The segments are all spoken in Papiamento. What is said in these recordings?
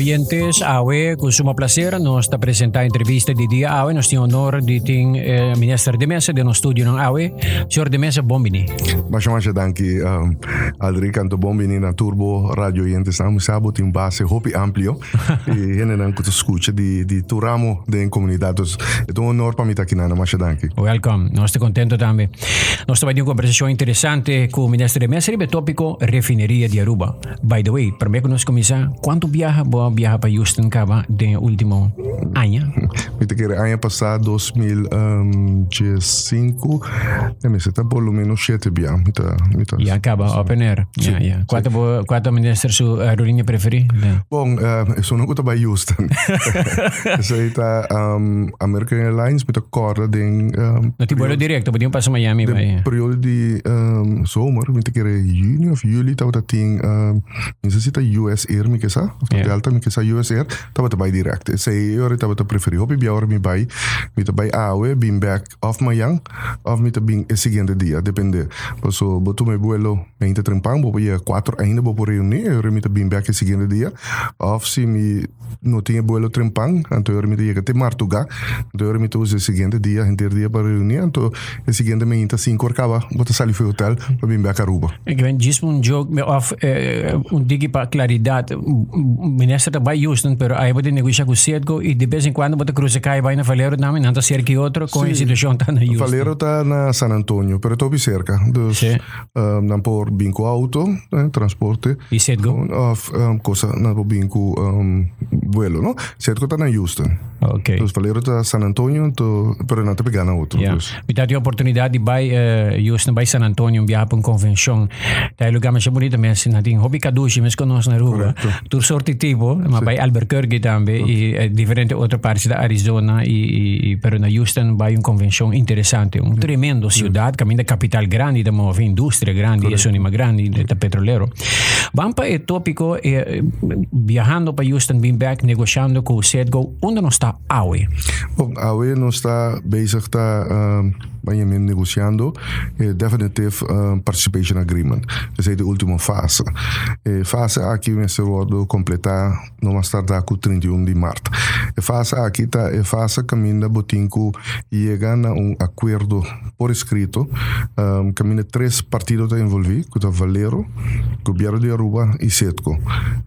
Oyentes, awe ku suma placer nos ta presenta entrevista di dia awe. Nos tin honor di tin eh, minister de Mesa den nos studio nan awe. Señor de Mesa, bon bini. Masha masha danki um, Aldrich anto bon bini na Turbo Radio Oyentes. Nan sa bo tin base hopi amplio y hendenan ku ta skucha di di tur ramo den komunidat. Dus e ta un honor pa mi ta akinan. Masha danki. Welcome. Nos ta contento tambe. Nos ta bai tin un conversacion interesante ku minister de Mesa riba e tópiko refineria di Aruba. By the way, promé ku nos kuminsá, kuantu biaha bo a biaha pa Houston kaba den e último aña? Mi ta kere aña pasá, 2015, e mester ta por lo menos shete bia. Mi ta, mi ta. Ya kaba up and air. Sí, Ya, ya. sí. Kua ta bo, kua ta minister su aerolínea preferí? Ya. Bon, esun no ku ta bai Houston. Esei ta American Airlines, mi ta kòrda den No tin vuelo directo, bo tin pasa Miami Den bai. periodo di zomer, mi ta kere juni of juli tabata tin, mi sa si ta US Air mi ke sa, of ta Delta mi ke sa, US Air tabata bai direct. Esei ora tabata preferi. Hopi bia ora mi bai, mi ta bai awe, bin bek of mayan of mi ta bin e siguiente dia, depende. Paso bo tuma e vuelo meinta trempan, bo por yega cuatro ainda bo por reuni, e ora mi ta bin bek e siguiente dia. Of si mi no tin e buelo trempan, anto e ora mi ta yega te martuga, anto e ora mi ta usa e siguiente dia, henter dia pa reuni, anto e siguiente mainta sinku or kaba bo ta sali for e hotel pa bin bek Aruba. Ik ben djis un joke of un tiki pa claridad, minister ta bai Houston pero ai bo ta negocia cu Citgo y de bes en cuando bo ta cruza caya bai na Valero tambe, nan ta cerca y otro, con e situacion ta na Houston? Valero ta na San Antonio, pero ta hopi cerca, dus nan por bin cu auto, transporte. Y Citgo? Of cosa nan por bin cu vuelo, no? Citgo ta na Houston. Ok. Dus Valero ta San Antonio, anto, pero nan ta pega na otro. Ja. Dus. Mi ta tin oportunidad di bai Houston, bai San Antonio, un biaha pa un convencion. Ta e lugar masha bonito mes. Nan tin hopi kadushi mes cu nos na Aruba. Correcto. Tur soort di tipo, ma bai Albuquerque tambe y diferente otro partes di Arizona y, y, y, pero na Houston bai un convencion interesante. Un tremendo ciudad, caminda capital grandi ta move, industria grandi, Correcto. eso ni mas grandi, ta petrolero. Ban pa e tópiko, e, biahando pa Houston, bin back, negoshando ku Citgo, unda nos ta awe? Bon, awe nos ta bezig ta um, negociando e definitive um, participation agreement. Esei ta e último fase. E fase aki mester wordo kompletá no mas tardá ku 31 di mart. E fase aki ta e fase kaminda bo tin ku yega na un akuerdo por eskrito um, kaminda tres partido ta envolví, ku ta Valero, Gobierno di Aruba i Citgo.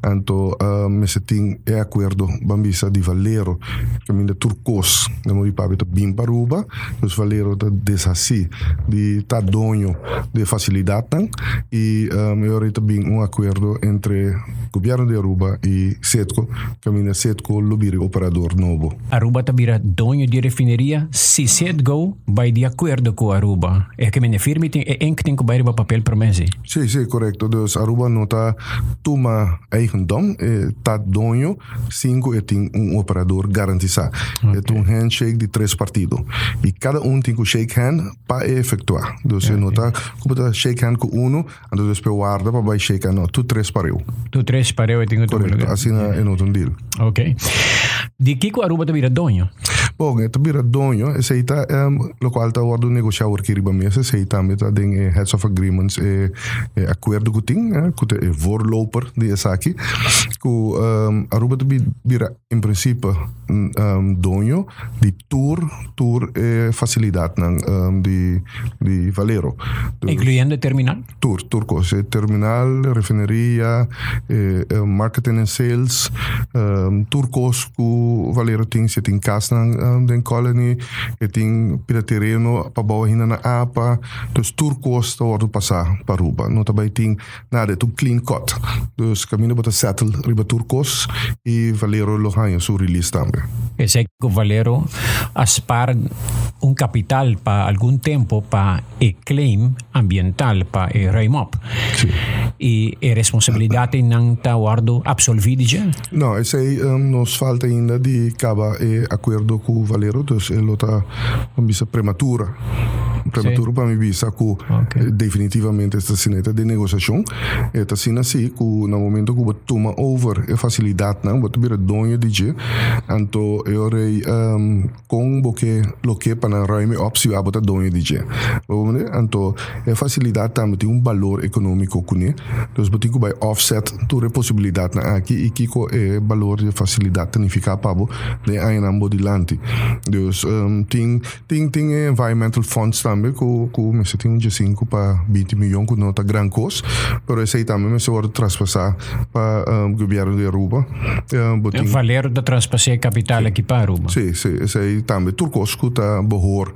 Anto um, mester tin e akuerdo, ban bisa, di Valero, kaminda tur kos na modo di papia ta bin pa Aruba, dus Valero ta deshasí di ta doño di e fasilidatnan i um, e ora ei ta bin un akuerdo entre Gobierno di Aruba i Citgo, kaminda Citgo lo bira e operador nobo. Aruba ta bira doño di refineria si Citgo bai di akuerdo ku Aruba. E ke mene firme tin e ink tin ku bai riba papel promé si. Sí, sí, korekto. Dus Aruba no ta tuma eigendom, e ta doño sin ku e tin un operador garantisá. E ta un handshake di tres partido. I kada un tin ku shake hand pa e efektuá. Dus e no ta ku bo ta shake hand ku unu, Anto despues warda pa bai shake hand. No, tur tres pareu. Tur tres pareu e tin ku tuma Korekto, asina e no ta un deal. Ok. Di kiko Aruba ta bira doño? Bon, e ta bira doño, esei ta lokual ta wòrdu negoshá awor aki riba mesa, esei tambe ta den e heads of agreements, e akuerdo ku tin, ku ta e voorloper di esaki, ku Aruba ta bira en prinsipe doño di tur tur e fasilidatnan di di Valero. Dus, Incluyendo e terminal? Tur, tur kos. E terminal, refineria, e marketing en sales, tur kos ku Valero tin. Si e tin kasnan den Colony, e tin pida tereno pa bou ahinda na apa. Dus tur kos ta wòrdu pasá pa Aruba. No ta bai tin Nada, e ta un clean cut. Dus caminda bo ta settle riba tur cos y Valero lo haña su release tambe. Esey cu Valero a spaar un capital pa algun tempo pa e claim ambiental pa e ruim op. Sí. Y e responsabilidad eynan ta wordo absolvi di dje? No, esey nos falta ainda di caba e acuerdo cu Valero, dus e lo ta, bo bisa, prematura. Prematuro pa mi bisa ku definitivamente ta asina. E ta den negosiashon. E ta asina si ku na momento ku bo tuma over e fasilidatnan, bo ta bira doño di dje. Anto e ora ei kon bo ke loke pa nan ruim e op si abo ta doño di dje. Bo comprende? Anto e fasilidat tambe tin un balor ekonómiko kuné. Dus bo tin ku bai offset tur e posibilidatnan aki i kiko e balor di e fasilidat ta nifiká pa bo den añanan bo dilanti. Dus tin Tin tin e environmental funds tambe ku ku mester tin un diesinku pa binti miyon ku no ta gran kos, pero esei tambe mester wòrdu traspasá pa gobièrnu di Aruba. Bo tin. Valero ta traspasá e kapital aki pa Aruba. Sí, sí, esei tambe tur kos ku ta bohor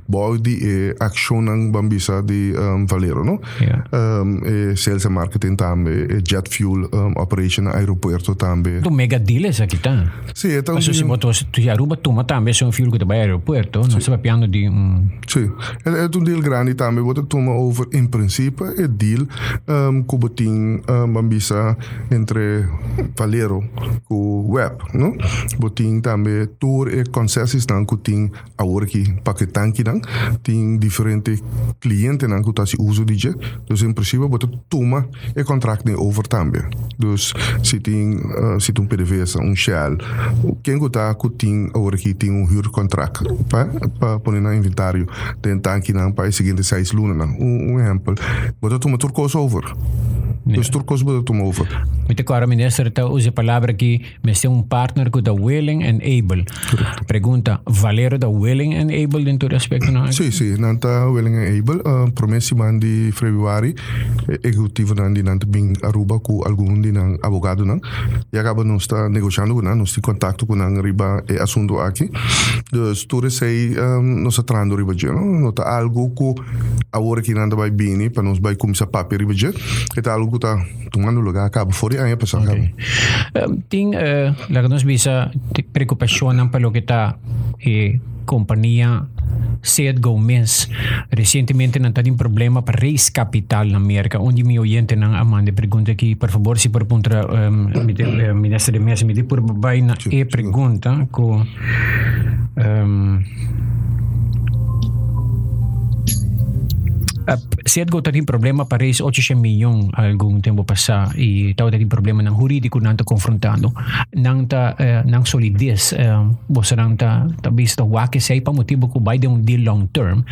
bou di e akshonnan ban bisa di Valero, no? E sales en marketing tambe, e jet fuel operation na aeropuerto tambe. Un mega deal esaki ta. Sí, e ta un Pasobra si bo ta si Aruba tuma tambe esun fuel ku ta bai aeropuerto, nos ta papiando di un. Sí, e ta un deal grandi tambe. Bo ta tuma over in principe e deal ku bo tin ban bisa entre Valero ku web, no? Bo tin tambe tur e concessiesnan ku tin Awor aki pa ku e tankinan tin diferente klientenan ku ta hasi uso di dje, dus en prinsipe bo ta tuma e kontrakt den over tambe. Dus si tin si ta un PDVSA, un Shell, ken ku ta ku tin awor aki tin un huurkontrakt pa pa pone nan inventario den tankinan pa e siguiente seis lunanan. Un ehèmpel, bo ta tuma tur kos over. Dus tur kos bo ta tuma over. Mi ta kòrda minister ta usa e palabra aki. Mester un partner ku ta willing and able. Pregunta, Valero ta willing and able den tur aspektonan aki? Sí, sí, nan ta willing and able. Prome siman di febrüari e ehekutivonan di nan ta bin Aruba ku algun di nan abogadonan. Ya kaba nos ta negoshando ku nan, nos tin kontakto ku nan riba e asuntu aki. Dus tur esei nos ta trahando riba dje, no? No ta algu ku awor aki nan ta bai bini pa nos bai kuminsá papia riba dje. E ta algu ku ta. Tumando lugar caba for di aña pasá caba. Tin, laga nos bisa, preocupacionnan pa loke ta e compania Citgo mes. Recientemente nan ta tin problema pa raise capital na Merca. Un di mi oyentenan a manda e pregunta aki. Por favor, si por puntra minister de Mesa, mi di por bai na e pregunta cu Citgo ta tin problema pa raise 800 miljoen algun tempo pasá y tabata tin problemanan hurídico nan ta confrontando. Nan ta nan solidez bosonan ta ta bisa ta wak esei pa motibo ku bai den un deal long term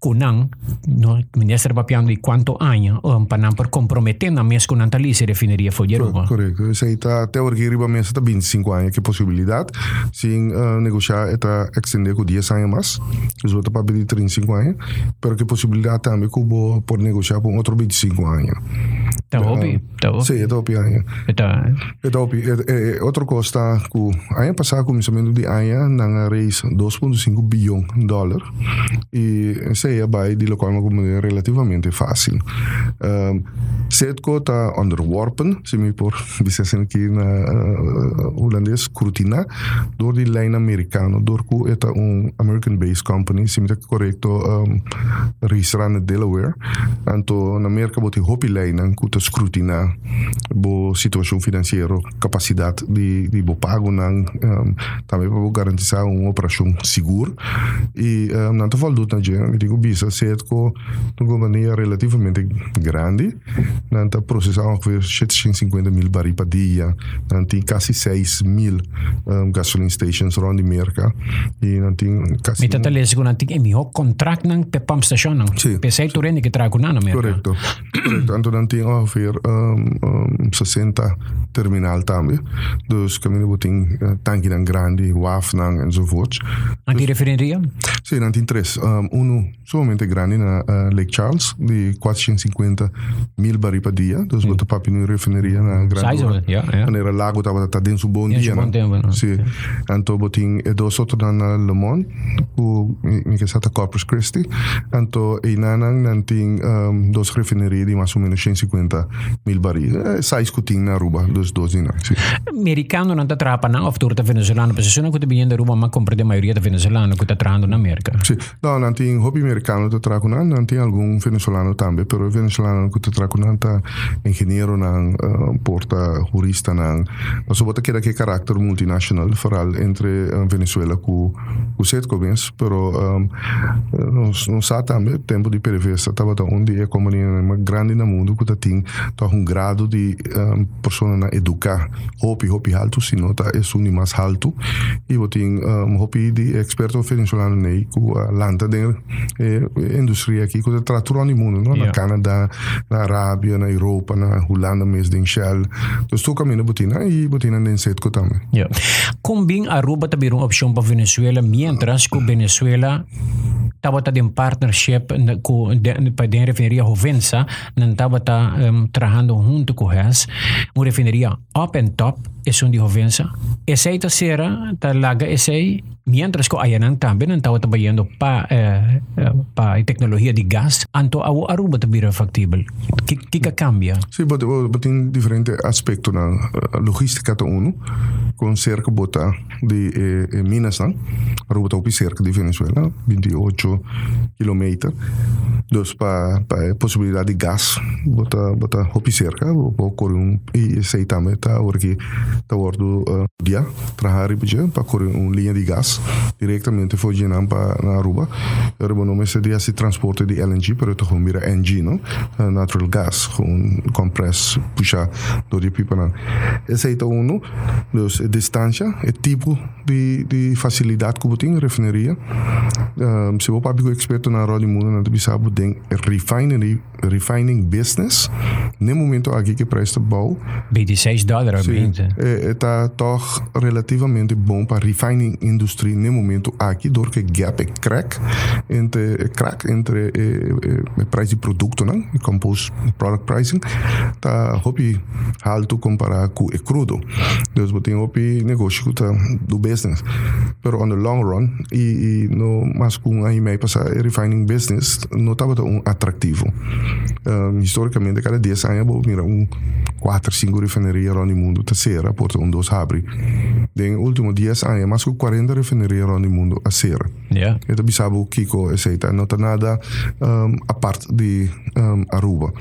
ku nan no minister papiando di cuanto aña pa nan por compromete nan mes ku nan ta lisa e refineria for di Aruba. Correcto. Esei ta te awor aki riba mesa ta 25 aña ki posibilidad. Sin negocia e ta extende cu dies aña mas, dus bo ta papia di 35 aña, pero cu e posibilidad tambe cu bo por negocia pa un otro 25 aña. Ta hopi, ta hopi. Si, e ta hopi aña. E ta. E ta hopi. E otro cos ta cu aña pasa, cuminsamentu di aña, nan a raise 2.5 biyon dollar y esey a bay di locual mi a comprende relativamente facil. Citgo ta onderworpen, si mi por bisa asina aki na hulandes, scrutiná dor di leinan merikano, dor ku e ta un American based company, si mi ta korekto registrá na Delaware. Anto na Merka bo tin hopi leinan ku ta scrutiná bo situashon finansiero, kapasidat di bo pagonan, tambe pa bo garantisá un operashon sigur. I nan ta voldut na dje. Mi tin ku bisa Citgo ta un kompania relativamente grandi. Nan ta procesa ongeveer 750 mil baril pa dia. Nan tin casi 6 mil gasoline stations rond di Merca. Y nan tin casi. Mi ta lees ku nan tin e mihó contractnan pe pump stationnan. Sí. P'esei tur hende ke traha ku nan na Merka. Correcto. Correcto. Anto nan tin ongeveer 60 terminal tambe. Dus kaminda bo tin tankinan grandi, wafnan enzovoorts. Nan tin refineria? Sí, nan tin tres. Uno sumamente grandi na Lake Charles di 450 mil baril pa dia. Dus bo ta papia di un refineria na grandura. Ja, ja. Manera Lago tabata ta den su bon dia. Den su bon tempo, no? Sí. Anto bo tin e dos otronan na Lemont, ku mi ke sa ta Corpus Christi. Anto einanan nan tin dos refineria di mas o menos 150 mil baril. E size ku tin na Aruba, dus dos di nan, sí. Merikanonan ta traha pa nan òf tur ta venezolano? Pasobra esunnan ku ta biniendo Aruba, mi a komprende mayoria ta venezolano ku ta trahando na Merka. Merka. Si. No, nan tin hopi merikano ta traha ku nan, nan tin algun venezolano tambe, pero e venezolanonan ku ta traha ku nan ta ingenieronan, por ta huristanan. Pasobra bo ta keda ku e karakter multinational, foral entre Venezuela ku Cetco mes, pero nos nos sa tambe tempu di PDVSA tabata un di e kompanianan mas grandi na mundu ku ta tin tòg un grado di personanan eduká hopi hopi haltu, si no ta esun di mas haltu, i bo tin hopi di eksperto venezolano nei ku a lanta den e industria aki ku ta traha tur rònt di mundu, no? Na Canada, na Arabia, na Europa, na Hulanda mes den Shell. Dus tur kaminda bo tin nan i bo tin nan den Cetco tambe. Ja. Kon bin Aruba ta bira un opshon pa Venezuela mientras ku Venezuela tabata den partnership ku pa den refineria Hovensa nan tabata trahando hunto ku Hess, un refineria up and top esun di Hovensa. Esei ta sera, ta laga esei mientras ku ayanan tambe nan tabata bayendo pa pa e teknologia di gas, anto awo Aruba ta bira faktibel. Kiko a kambia? Si, bo bo tin diferente aspektonan. Logistika ta unu, kon serka bo ta di e e minasnan. Aruba ta hopi serka di Venezuela, 28 kilometer. Dus pa pa e posibilidat di gas bo ta bo ta hopi serka. Bo por kore un i esei tambe ta awor ki ta wòrdu studiá, traha riba dje pa kore un liña di gas direktamente for djenan pa na Aruba. Pero bo no mester di hasi transporte di LNG pero e ta gewoon bira NG no, natural gas, gewoon compress pusha dor di e pipanan. Esei ta unu, dus e distansha, e tipo di di fasilidat ku bo tin, refineria. Si bo papia ku ekspertonan rònt di mundu nan ta bisa bo den e refinery, refining business, n'e momento aki ku e prijs ta bou. 26 dòler a 20. Si, e ta tòg relativamente bon pa refining industry n'e momento aki dor ku e gap, e crack entre e crack entre e e prijs di produktonan, e composed product pricing, ta hopi haltu kompará ku e krudo. Dus bo tin hopi negoshi ku ta do business. Pero on the long run i i no mas ku un aña i mei pasá e refining business no tabata un atraktivo. Histórikamente kada dies aña bo mira un kuater sinku refineria rònt di mundu ta sera por ta un dos habri. Den e último dies aña mas ku kuarenta refineria rònt di mundu a sera. E ta bisa bo kiko esei ta. No ta nada apart di Aruba.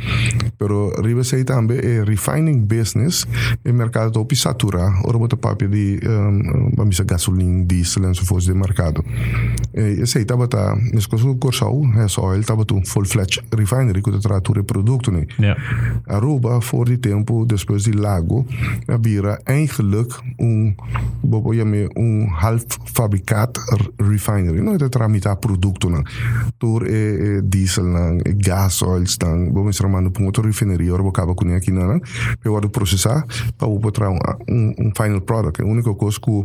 Pero riba esei tambe e refining business, e merkado ta hopi saturá ora bo ta papia di ban bisa gasolin, diesel enzovoorts den merkado. Esei tabata meskos ku Kòrsou, Hess Oil tabata un full fledged refinery ku ta traha tur e produktonan. Aruba for di tempu despues di Lago a bira eigenlijk un, bo por yam'é un half fabricaat refinery no e ta traha mitad productonan tur e e dieselnan e gasoilsnan bo mester a manda pa un otro refineria ora bo caba cune akinanan pa e wordo procesa pa bo por traha un un final product e unico cos cu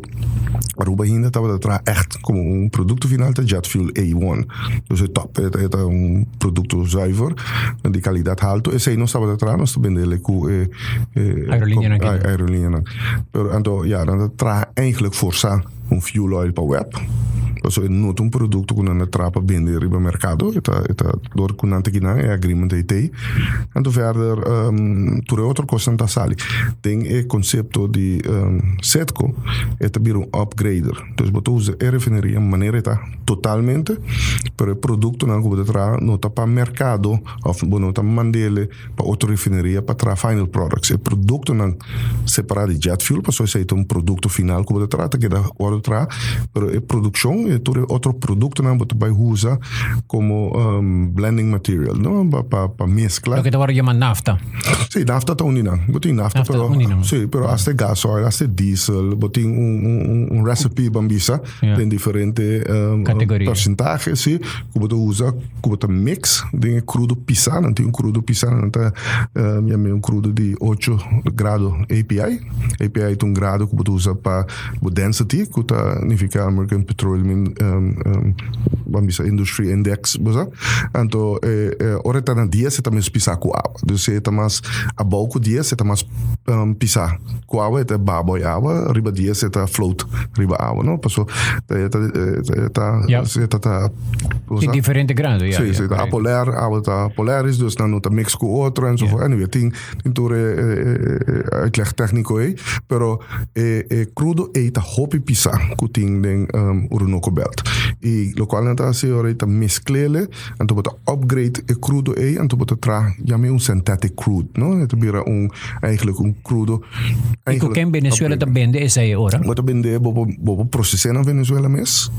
Aruba ainda tabata traha echt como un producto final ta jet fuel A1 dus e top e ta un producto zuiver di calidad halto esey nos tabata traha nos ta bendele cu e aerolineanan. Pero anto ya nan ta traha eigenlijk forsa un fuel oil pa web. Pasobra e no ta un produkto ku nan ta traha pa bende riba merkado. E ta e ta dor ku nan ta kinan e agreement ei t'ei. Anto verder tur e otro kosnan ta sali. Den e konsepto di Cetco e ta bira un upgrader. Dus bo ta usa e refineria manera e ta totalmente, pero e produktonan ku bo ta traha no ta pa merkado òf bo no ta mand'e pa otro refineria pa traha final products. E produktonan separá di jet fuel, pasobra esei ta un produkto final ku bo ta traha, ta keda wòrdu traha, pero e produkshon i tur e otro produktonan bo ta bai usa komo blending material, no? Pa pa meskla. Loke ta wòrdu yama nafta. Sí, nafta ta un di nan. Bo tin nafta, Nafta pero ta un di nan. sí, pero hasta e gasoil, hasta e diesel, bo tin un un un recipe ban bisa. Ja. Den diferente Categoria. porcentahe, sí, ku bo ta usa, ku bo ta mix den e crudo pisá. Nan tin un crudo pisá, nan ta yam'é un crudo di ocho grado API. API ta un grado ku bo ta usa pa bo density, ku ta nifiká American Petroleum ban bisa Industry Index, bo sa. Anto ora e ta na dies e ta mes pisá ku awa. Dus si e ta mas abou ku dies e ta mas pisá ku awa, e ta babo e awa, riba dies e ta float riba awa, no? Paso e ta e ta e ta ta Tin diferente grado, ya. Sí, sí, ta apolar, awa ta polaris, dus nan no ta mix ku otro enzovoort. Anyway, tin tin tur e e uitleg técnico ei, pero e e crudo ei ta hopi pisá ku tin den Orinoco. Belt. I lokual nan ta hasi ora ei ta meskl'e, anto bo ta upgrade e krudo ei, anto bo ta traha yam'e un synthetic crude, no? E ta bira un eigenlijk un krudo I ku ken Venezuela ta bende esei e ora? Bo ta bende, bo por bo por proses'é na Venezuela mes,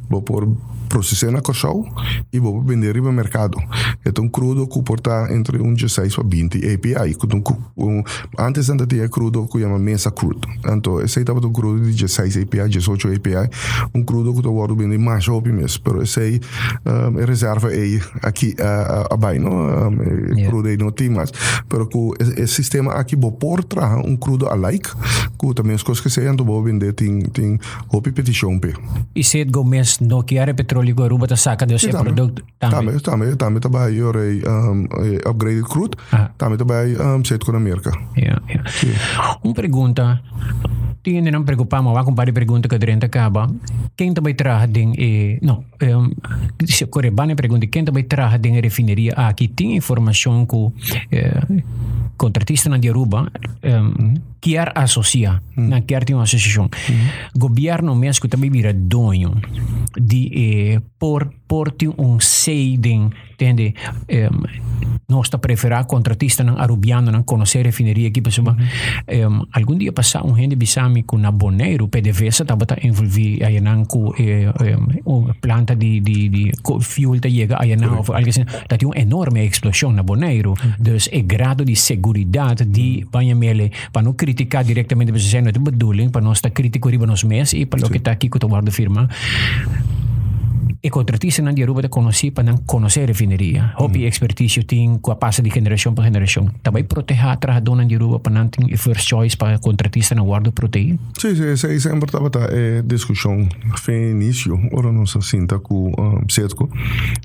bo por proses'é na Kòrsou i bo por bend'é riba merkado. E ta un krudo ku por ta entre un dieseis pa binti API, ku ta un un antes nan ta tin e krudo ku yama mesa crude. Anto esei tabata un krudo di dieseis API, diesocho API, un krudo ku ta wòrdu bende masha hopi mes, pero esei e reserva ei aki a bai no, e krudo ei no tin mas. Pero ku e sistema aki bo por traha un krudo alike ku ta meskos ku esei, anto bo bende tin tin hopi petishon p'e. I Citgo mes no kier e petroleo ku Aruba ta saka dus e produkto tambe? Tambe, tambe, tambe ta bai ora e upgraded crude, tambe ta bai Citgo na Merka. Ya, ya. Un pregunta, tin hendenan preocupa, mi a wak un par di pregunta ku a drenta kaba, ken ta bai traha den e, no, Si kore banda e pregunta ken ta bai traha den e refineria aki tin informashon ku kontratistanan di Aruba kier asosia, nan kier tin un asosiashon. Gobierno mes ku ta bai bira doño di e por por tin un say den tende nos ta preferá kontratistanan arubianonan konosé refineria aki pasobra algun dia pasá un hende bisa mi ku na Boneiru PDVSA tabata envolví ayanan ku e un planta di di di fuel ta yega ayanan òf algu asina ta tin un enorme eksploshon na Boneiru dus e grado di seguridat di baña mele pa no kritiká direktamente pasobra esei no ta bedoeling pa nos ta kritiko riba nos mes i pa loke ta kiko ta wòrdu firmá. E kontratistanan di Aruba ta konosí pa nan konosé refineria. Hopi ekspertisio tin ku a pasa di generashon pa generashon. Ta bai protehá trahadónan di Aruba pa nan tin e first choice pa kontratistanan wòrdu proteí? Sí, sí, esei semper tabata e diskushon fin inisio ora nos a sinta ku Citgo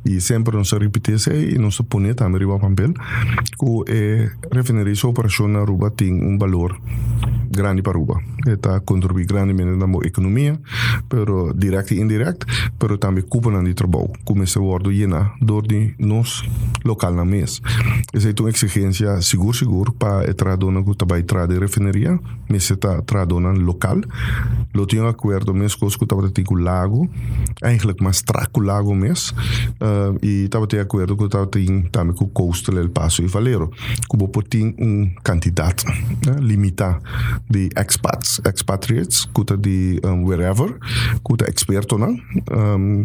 i semper nos a ripití esei i nos a pone tambe riba papel ku e Refineria su operashon na Aruba tin un balor grandi pa Aruba. E ta kontribuí grandemente na bo ekonomia, pero dirèkt i indirèkt, pero tambe kuponan di trabou ku mester wòrdu yená dor di nos lokalnan mes. Esei ta un eksigensia sigur sigur pa e trahadónan ku ta bai traha den refineria, mester ta trahadónan lokal. Lo tin un akuerdo meskos ku tabata tin ku Lago, eigentlik mas strak ku Lago mes, i tabatin akuerdo ku tabatin tambe ku Coastal, El Paso i Valero, ku bo por tin un kantidat limitá di expats, expatriates, ku ta di wherever, ku ta ekspertonan.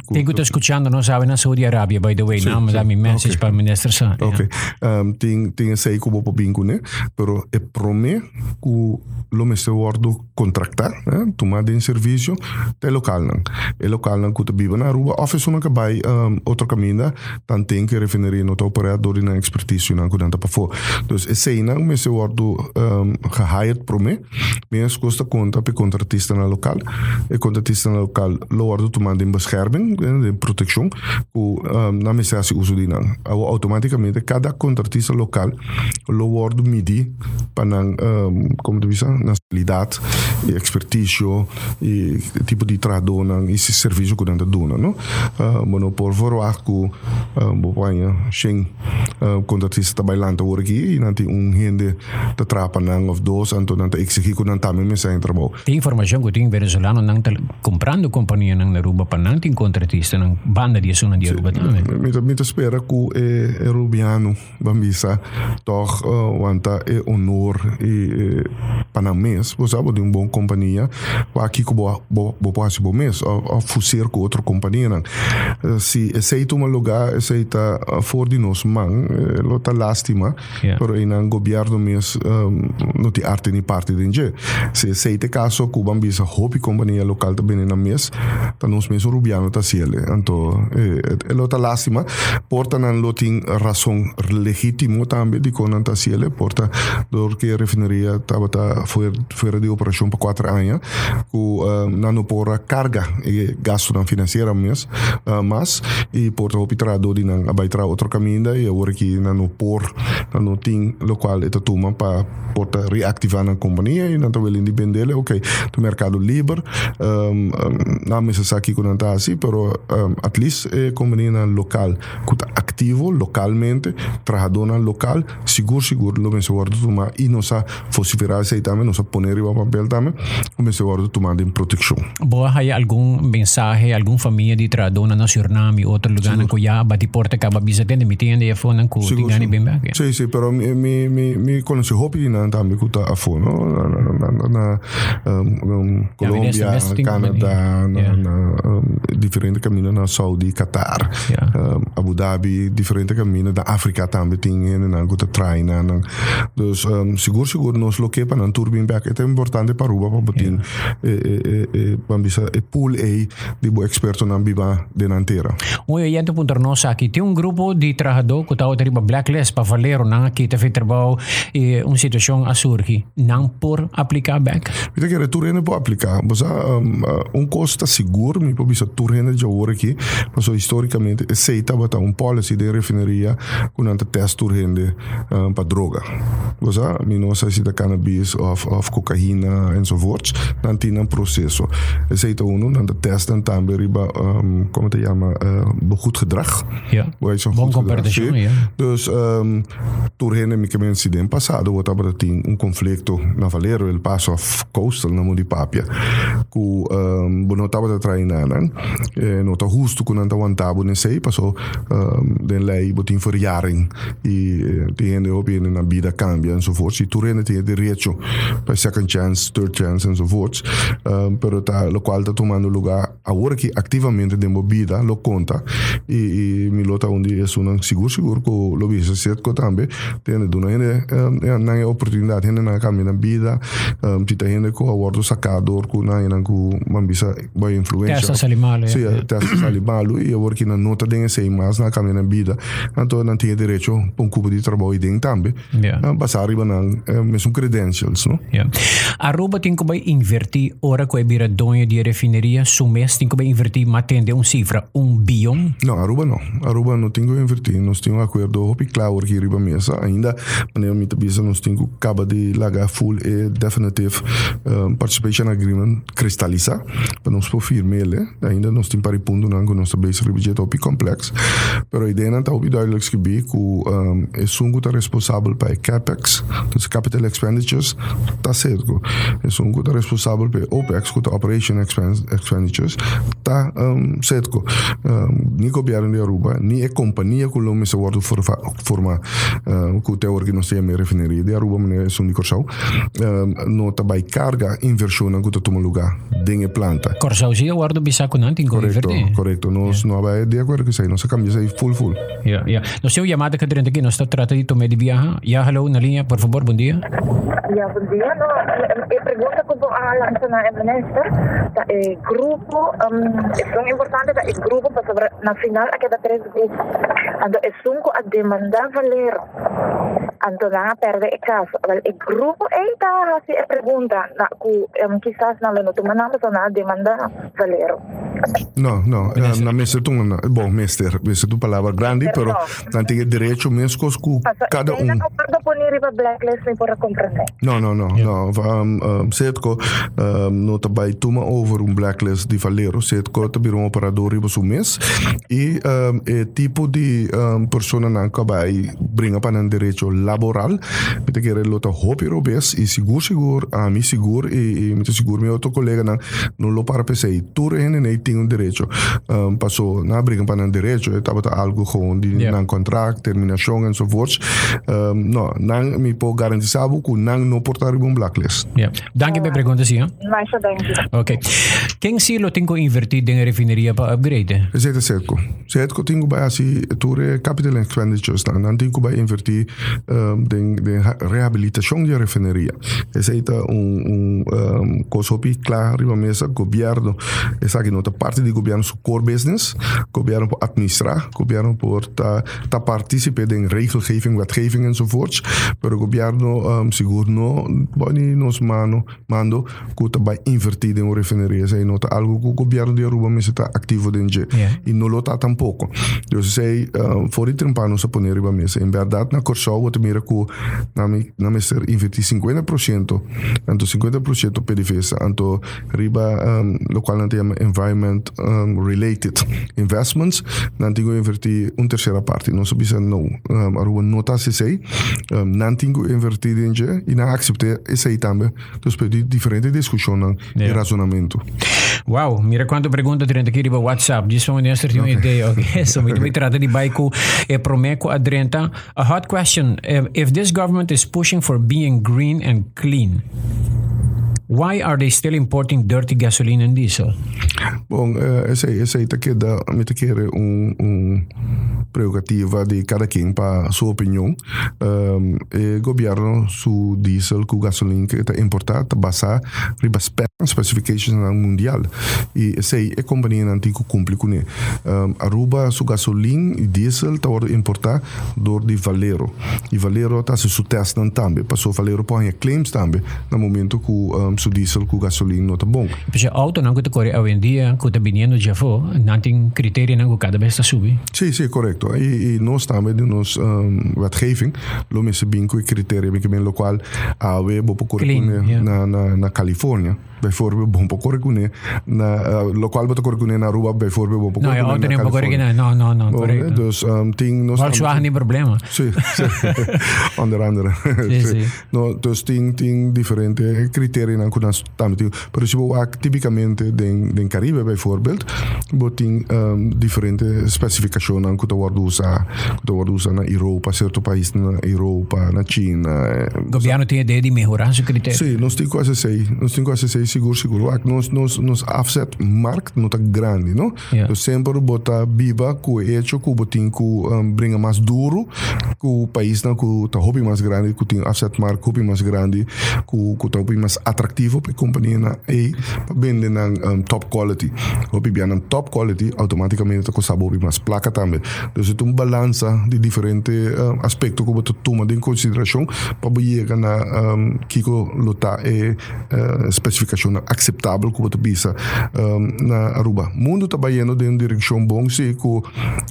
Tin ku ta skuchando nos awe na Saudi Arabia, by the way, nan a manda mi message pa minister sa. Ok, tin esei ku bo por bin kuné, pero e promé ku lo mester wòrdu kontraktá, tumá den servisio, ta e lokalnan. E lokalnan ku ta biba na Aruba òf esunnan ku a bai otro kaminda, tanten ku e refineria no ta operá dor di nan ekspertisionan ku nan ta pafó. Dus eseinan mester wòrdu gehired promé. Meskos ta konta pa e kontratistanan lokal. E kontratistanan lokal lo wòrdu tumá den bescherming, den protekshon, ku nan mester hasi uso di nan. Awor outomátikamente kada kontratista lokal lo wòrdu midí pa nan, komo ta bisa, nan kalidat i ekspertisio i tipo di trahadónan i servisio ku nan ta duna, no. Bo no por verwagt ku bo por haña shen kontratista ta bai lanta awor aki i nan tin un hende ta traha pa nan òf dos, anto nan ta eksigí ku nan tambe mester haña trabou. Tin informashon ku tin venezolanonan ta kumprando kompanianan na Aruba pa nan tin kontratistanan banda di esunnan di Aruba tambe. Mi ta spera ku e rubiano Ban bisa tòg wanta e honor i pa nan mes. Bo sa bo tin un bon kompania, wak kiko bo bo por hasi bo mes òf fuseer ku otro kompanianan. Si esei tuma lugá esei ta for di nos man, lo ta lástima, pero einan gobièrnu mes no tin arte ni parti den dje. Si esei ta e kaso ku ban bisa hopi kompania lokal ta bini nan mes, ta nos mes un rubiano ta hasiel. Anto e lo ta lástima. Por ta nan lo tin rason legítimo tambe dikon nan ta hasiel, por ta dor ku e refineria tabata fuera di operashon pa kuater aña ku nan no por a karga e gastunan finansiero mes mas i por ta hopi trahadó di nan a bai traha otro kaminda i awor aki nan no por, nan no tin lokual e ta tuma pa por ta reaktivá nan kompania i nan ta willing di bendel, ok, ta merkado liber, nan mester sa kiko nan ta hasi pero at least e kompanianan lokal ku ta aktivo. aktivo lokalmente, trahadónan lokal, sigur sigur lo mester wòrdu tumá i nos a vosiferá esei tambe, nos a pone riba papel tambe, ku mester wòrdu tumá den protekshon. Bo a haya algun mensahe, algun famia di trahadónan na Surinam i otro lugánan ku ya a bati porta kaba bisa tende mi tin hende afonan ku tin gana di bin bèk? Sí, sí, pero mi mi mi mi konosé hopi di nan tambe ku ta afó, no? Na na na Colombia, Canada, na na diferente kaminda na Saudi, Qatar, Abu Dhabi, diferente kaminda, na Afrika tambe tin hendenan ku ta traha nan. Dus sigur sigur nos lo ke pa nan tur bin bèk. E ta importante pa Aruba pa bo tin e e e e ban bisa e pool ei di bo ekspertonan biba den nan tera. Un oyente puntra nos aki, tin un grupo di trahadó ku tabata riba blacklist pa Valero, nan a kita fi trabou i un situashon a surgi. Nan por apliká bèk? Mi ta kere tur hende por apliká. Bo sa, un kos ta sigur, mi por bisa tur hende djawor aki, pasobra histórikamente esei tabata un policy den refineria ku nan ta tèst tur hende pa droga. Bo sa, mi no sa si ta cannabis of of cocaïna enzovoorts, nan tin nan proceso. Esei ta uno, nan ta test nan tambe riba, como ta yama, bo goed gedrag. Ja, Bo hay zo'n bon goed gedrag, comportacion, sí. ja. Dus tur hende mi ke men si den pasado bo tabata tin un conflicto na Valero, El Paso of Coastal na Mondi Papia, ku bo no tabata trae nanan, no ta husto ku nan ta wanta bo nesei, paso den lei bo tin verjaring. I tin hende hopi hende nan bida cambia enzovoorts y tur hende tin e derecho pa second chance, third chance enzovoorts pero ta locual ta tumando lugar awor aki activamente den bo bida lo conta y y mi lo ta un di esunnan sigur sigur cu lo bisa Citgo tambe tende duna hende nan e oportunidad hende nan a cambia nan bida si ta hende cu a wordo saca door cu nan hende cu ban bisa bo influencia. Test a sali malo, ja. Sí, test a sali malo y awor ki nan no ta den esey mas, nan a cambia nan bida, anto nan tin e derecho pa un cupo di trabou ahi den tambe, Ja. basa riba nan mesun credentials, no? Ja. Aruba tin cu bay inverti ora cu e bira doño di e refineria, su mes tin cu bay inverti, ma tende un cifra, un biyon? No, Aruba no. Aruba no tin cu inverti. Nos tin un acuerdo hopi cla awor aki riba mesa. Ainda, manera mi ta bisa, nos tin cu caba di laga full e definitive participation agreement Kristalisá, pa nos por firm'el, eh. Ainda nos tin par di puntonan ku nos ta bezig riba dje, ta hopi kompleks, pero e ideanan ta hopi duidelijk skibí ku esun ku ta responsabel pa e capex, dus capital expenditures, ta Citgo. Esun ku ta responsabel pa e opex, ku ta operation expenditures, ta Citgo. Ni gobièrnu di Aruba, ni e kompania ku lo mester wòrdu forma, ku te awor ki nos ta yama e refineria di Aruba, manera esun di Kòrsou. No ta bai karga invershonnan ku ta tuma lugá den e planta. Kòrsou si a wòrdu bisá ku nan tin ku invertí. Korekto, korekto. Nos no a bai di akuerdo ku esei. Nos a kambia esei ful ful. Ya, ya. Nos tin un yamada ku a drenta aki. Nos ta trata di tuma e di biaha. Ya, hallo, na liña. Por fabor, bon dia. Ya, bon dia. No, e pregunta ku bo a lansa na e minister ta e grupo, esun importante ta e grupo pasobra na final a keda tres grupo. Anto esun ku a demanda Valero. Anto nan a perde e caso. Awel e grupo ey ta haci e pregunta na cu kisas nan lo no tuma nan pasobra nan a demanda Valero. No, no, nan mester tuma nan. Bon, mester, mester ta un palabra grandi, pero nan tin e derecho mescos cu cada un. Pasobra nan no por poni riba blacklist mi por a comprende. No, no, no, no. Citgo no ta bay tuma over un blacklist di Valero. Citgo ta bira un operador riba su mes. I e tipo di personanan ku a bai bringa pa nan derecho laboral, mi ta kere lo ta hopi robes i sigur sigur ami sigur i mi ta sigur mi otro koleganan no lo para p'esei. Tur e hende nei tin un derecho. Paso nan a bringa pa nan derecho, e tabata algu gewoon di nan kontrakt, terminashon enzovoorts. No, nan mi por garantisa bo ku nan no por ta riba un blacklist. Danki pa e pregunta si. Masha danki. Ok. Ken si lo tin ku invertí den e refineria pa upgrade? Esei ta Citgo. Citgo tin ku bai hasi tur e capital expenditures nan. Nan tin ku bai invertí den den rehabilitashon di e refineria. Esei ta un un kos hopi kla riba mesa. Gobièrnu, esaki no ta parti di gobièrnu su core business. Gobièrnu por administrá, gobièrnu por ta ta partísipe den regelgeving, wetgeving enzovoorts. Pero gobierno sigur no bou di nos mano mando ku ta bai invertí den un refineria. Esei no ta algu ku gobierno di Aruba mester ta aktivo den dje. I no lo ta tampoko. Dus esei for di trempa nos a pone riba mesa. En bèrdat na Kòrsou bo ta mira ku nan nan mester invertí 50%, anto 50% PDVSA, anto riba lokual nan ta yama environment related investments nan tin ku invertí un tersera parti. Nos a bisa no, Aruba no ta hasi esei, nan tin ku invertí den dje i nan a aksept'é esei tambe despues di diferente diskushonnan i rasonamentu. Wow, mira kuantu pregunta drenta aki riba WhatsApp. Djis pa minister tin un idea. Okay. So mi ta trata di bai ku e promé ku a drenta. A hot question, if this government is pushing for being green and clean, why are they still importing dirty gasoline and diesel? Bon, eh, esei, esei ta keda, mi ta kere un, un prerogativa di cada quien pa su opinion. Um, e gobierno su diesel ku gasoline ke ta importa ta basa riba spec, specifications nan mundial. I esei e kompanianan tin ku kumpli kuné. Um, Aruba su gasolin i diesel ta wòrdu importá dor di Valero. I Valero ta hasi su testnan tambe, paso Valero por haña claims tambe na momento ku su diesel ku gasolin no ta bon. Pasobra autonan ku ta kore awendia ku ta biniendo djafó, nan tin kriterianan ku kada bes ta subi. Sí, sí, korekto. I i nos tambe den nos wetgeving lo mester bin ku e kriteria bin ke bin lokual awe bo por kore kuné na na California. Bijvoorbeeld, bo por kore kuné na lokual bo ta kore kuné na Aruba, bijvoorbeeld bo por kore kuné na California. No, no, no, korekto. Dus tin nos Volkswagen tin problema. Sí, sí. Onder andere. Sí, sí. No, dus tin tin diferente kriterionan ku nos tambe tin. Pero si bo wak tipikamente den den Karibe bijvoorbeeld, bo tin diferente spesifikashonnan ku ta wòrdu usá, ku ta wòrdu usá na Europa, sierto pais na Europa, na China. Gobièrnu tin idea di mehorá su kriterio? Sí, nos tin ku hasi esei, nos tin ku hasi esei sigur sigur. Wak, nos nos nos afzetmarkt no ta grandi, no? Dus semper bo ta biba ku e echo ku bo tin ku bringa mas duru ku paisnan ku ta hopi mas grandi, ku tin afzetmarkt hopi mas grandi, ku ku ta hopi mas atraktivo pa e kompanianan ei pa bende nan top quality. Hopi bia nan top quality outomatikamente ta kosta bo hopi mas plaka tambe. Dus e ta un balansa di diferente aspekto ku bo ta tuma den konsiderashon pa bo yega na kiko lo ta e Specificacionnan aceptabel cu bo ta bisa na Aruba. Mundo ta bayendo den un direccion bon si cu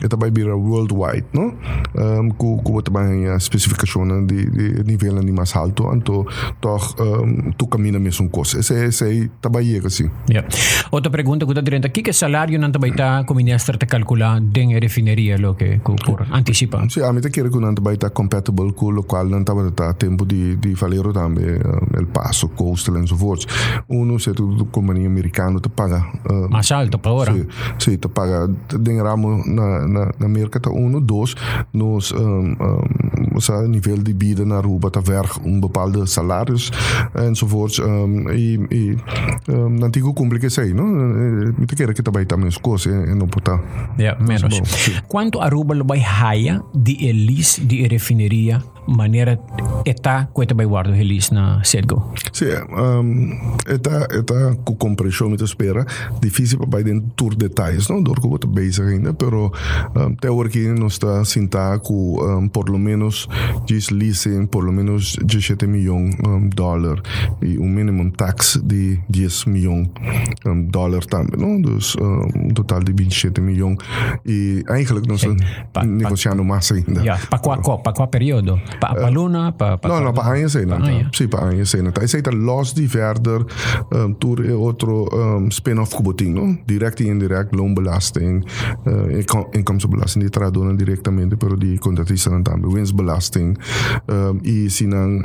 e ta bay bira worldwide no cu cu bo ta bay haña specificacionnan di di nivelnan di mas halto anto toch tur caminda mesun cos. Esey esey ta bay yega si. Ya. Otro pregunta cu ta drenta, kiko e salarionan ta bay ta cu minister ta calcula den e refineria loke cu por anticipa? Si, ami ta kere cu nan ta bay ta compatible cu locual nan tabata ta tempo di di Valero tambe, El Paso, Coastal enzovoorts. Uno cierto compania americano ta paga. Mas alto pa ora. Si, si, ta paga den ramo na na na Merca ta uno. Dos, nos osea nivel di bida na Aruba ta verg un bepaalde salarios enzovoorts y y nan tin ku kumpli ku esei no. Mi ta kere ku ta bai ta meskos e no por ta. Ya, menos. Kuantu Aruba lo bai haya di e lease di e refineria manera e ta ku e ta bai wòrdu e lease na Citgo? Si, e ta e ta ku komprenshon mi ta spera. Difísil pa bai den tur detayes no, dor ku bo ta bezig ainda, pero te awor aki nos ta sinta ku por lo menos djis leasing por lo menos diesshete miyon dòler i un minimum tax di dies miyon dòler tambe no, dus un total di bintishete miyon i eigenlijk nos ta negosiando mas ainda. Ya, pa kua kop, pa kua periodo? Pa pa luna? Pa pa No, no, pa aña esei nan ta. Si, pa aña esei nan ta. Esei ta los di verder tur e otro spin-off ku bo tin no, direct i indirect, loonbelasting, inkomstenbelasting di trahadónan direktamente pero di kontratistanan tambe, winstbelasting i si nan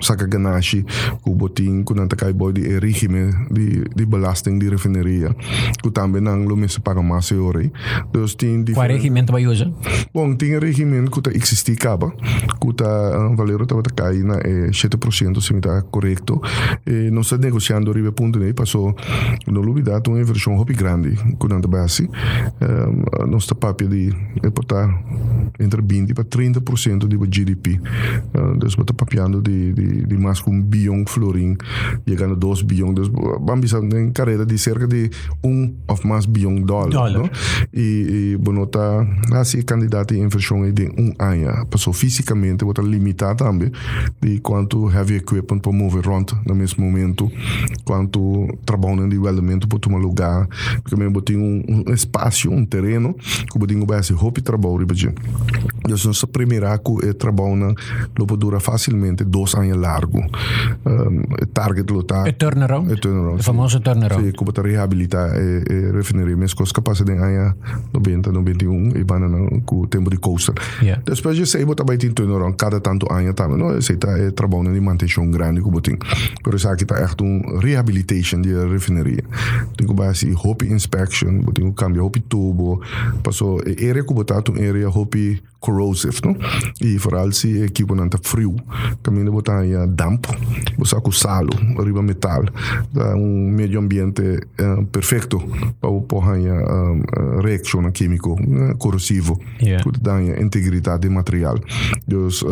saka ganashi ku bo tin ku nan ta kai bou di e régimen di belasting di refineria ku tambe nan lo mester paga mas e ora ei. Dus tin Kua régimen ta bai usa? Bon, tin e régimen ku ta eksistí kaba ku ta Valero tabata kai na e 7% si mi ta korekto. Nos ta negosiando riba e punto ei paso No lubida ta un inversion hopi grandi cu nan ta bay haci. Nos ta papia di e por ta entre binti pa 30% di bo GDP. Dus bo ta papiando di di mas cu un biyon florin yegando dos biyon. Dus ban bisa den careda di cerca di un of mas biyon dollar, no? Y bo no ta haci e cantidad di inversion ey den un aña. Pasobra fisicamente. Naturalmente bo ta limita tambe di cuanto heavy equipment por move rond na mes momento, cuanto trabounan di weldamento por tuma lugar. Porque bo tin un espacio, un tereno cu bo tin cu bay haci hopi trabou riba dje. Dus nos ta premira cu e trabounan lo por dura facilmente dos aña largo. E target lo ta... E turnaround? E turnaround, E famoso turnaround. Si, cu bo ta rehabilita e refineria. Mescos cu a pasa den aña 90, 91 y bandanan cu tempo di Coastal. Yeah. Despues di esey bo ta bay tin turnaround cada tanto aña tambe, no? Esey ta e trabounan di mantencion grandi cu bo tin. Pero esaki ta echt un rehabilitation di e refineria. Bo tin cu bay haci hopi inspection, bo tin cu cambia hopi tubo, paso e area cu bo ta ta un area hopi corrosive, no? Y vooral si e equiponan ta friu, caminda bo ta haña damp, bo sa cu salo riba metal, ta un medio ambiente perfecto pa bo por haña reaccionnan quimico corrosivo cu ta daña integridad di material. Dus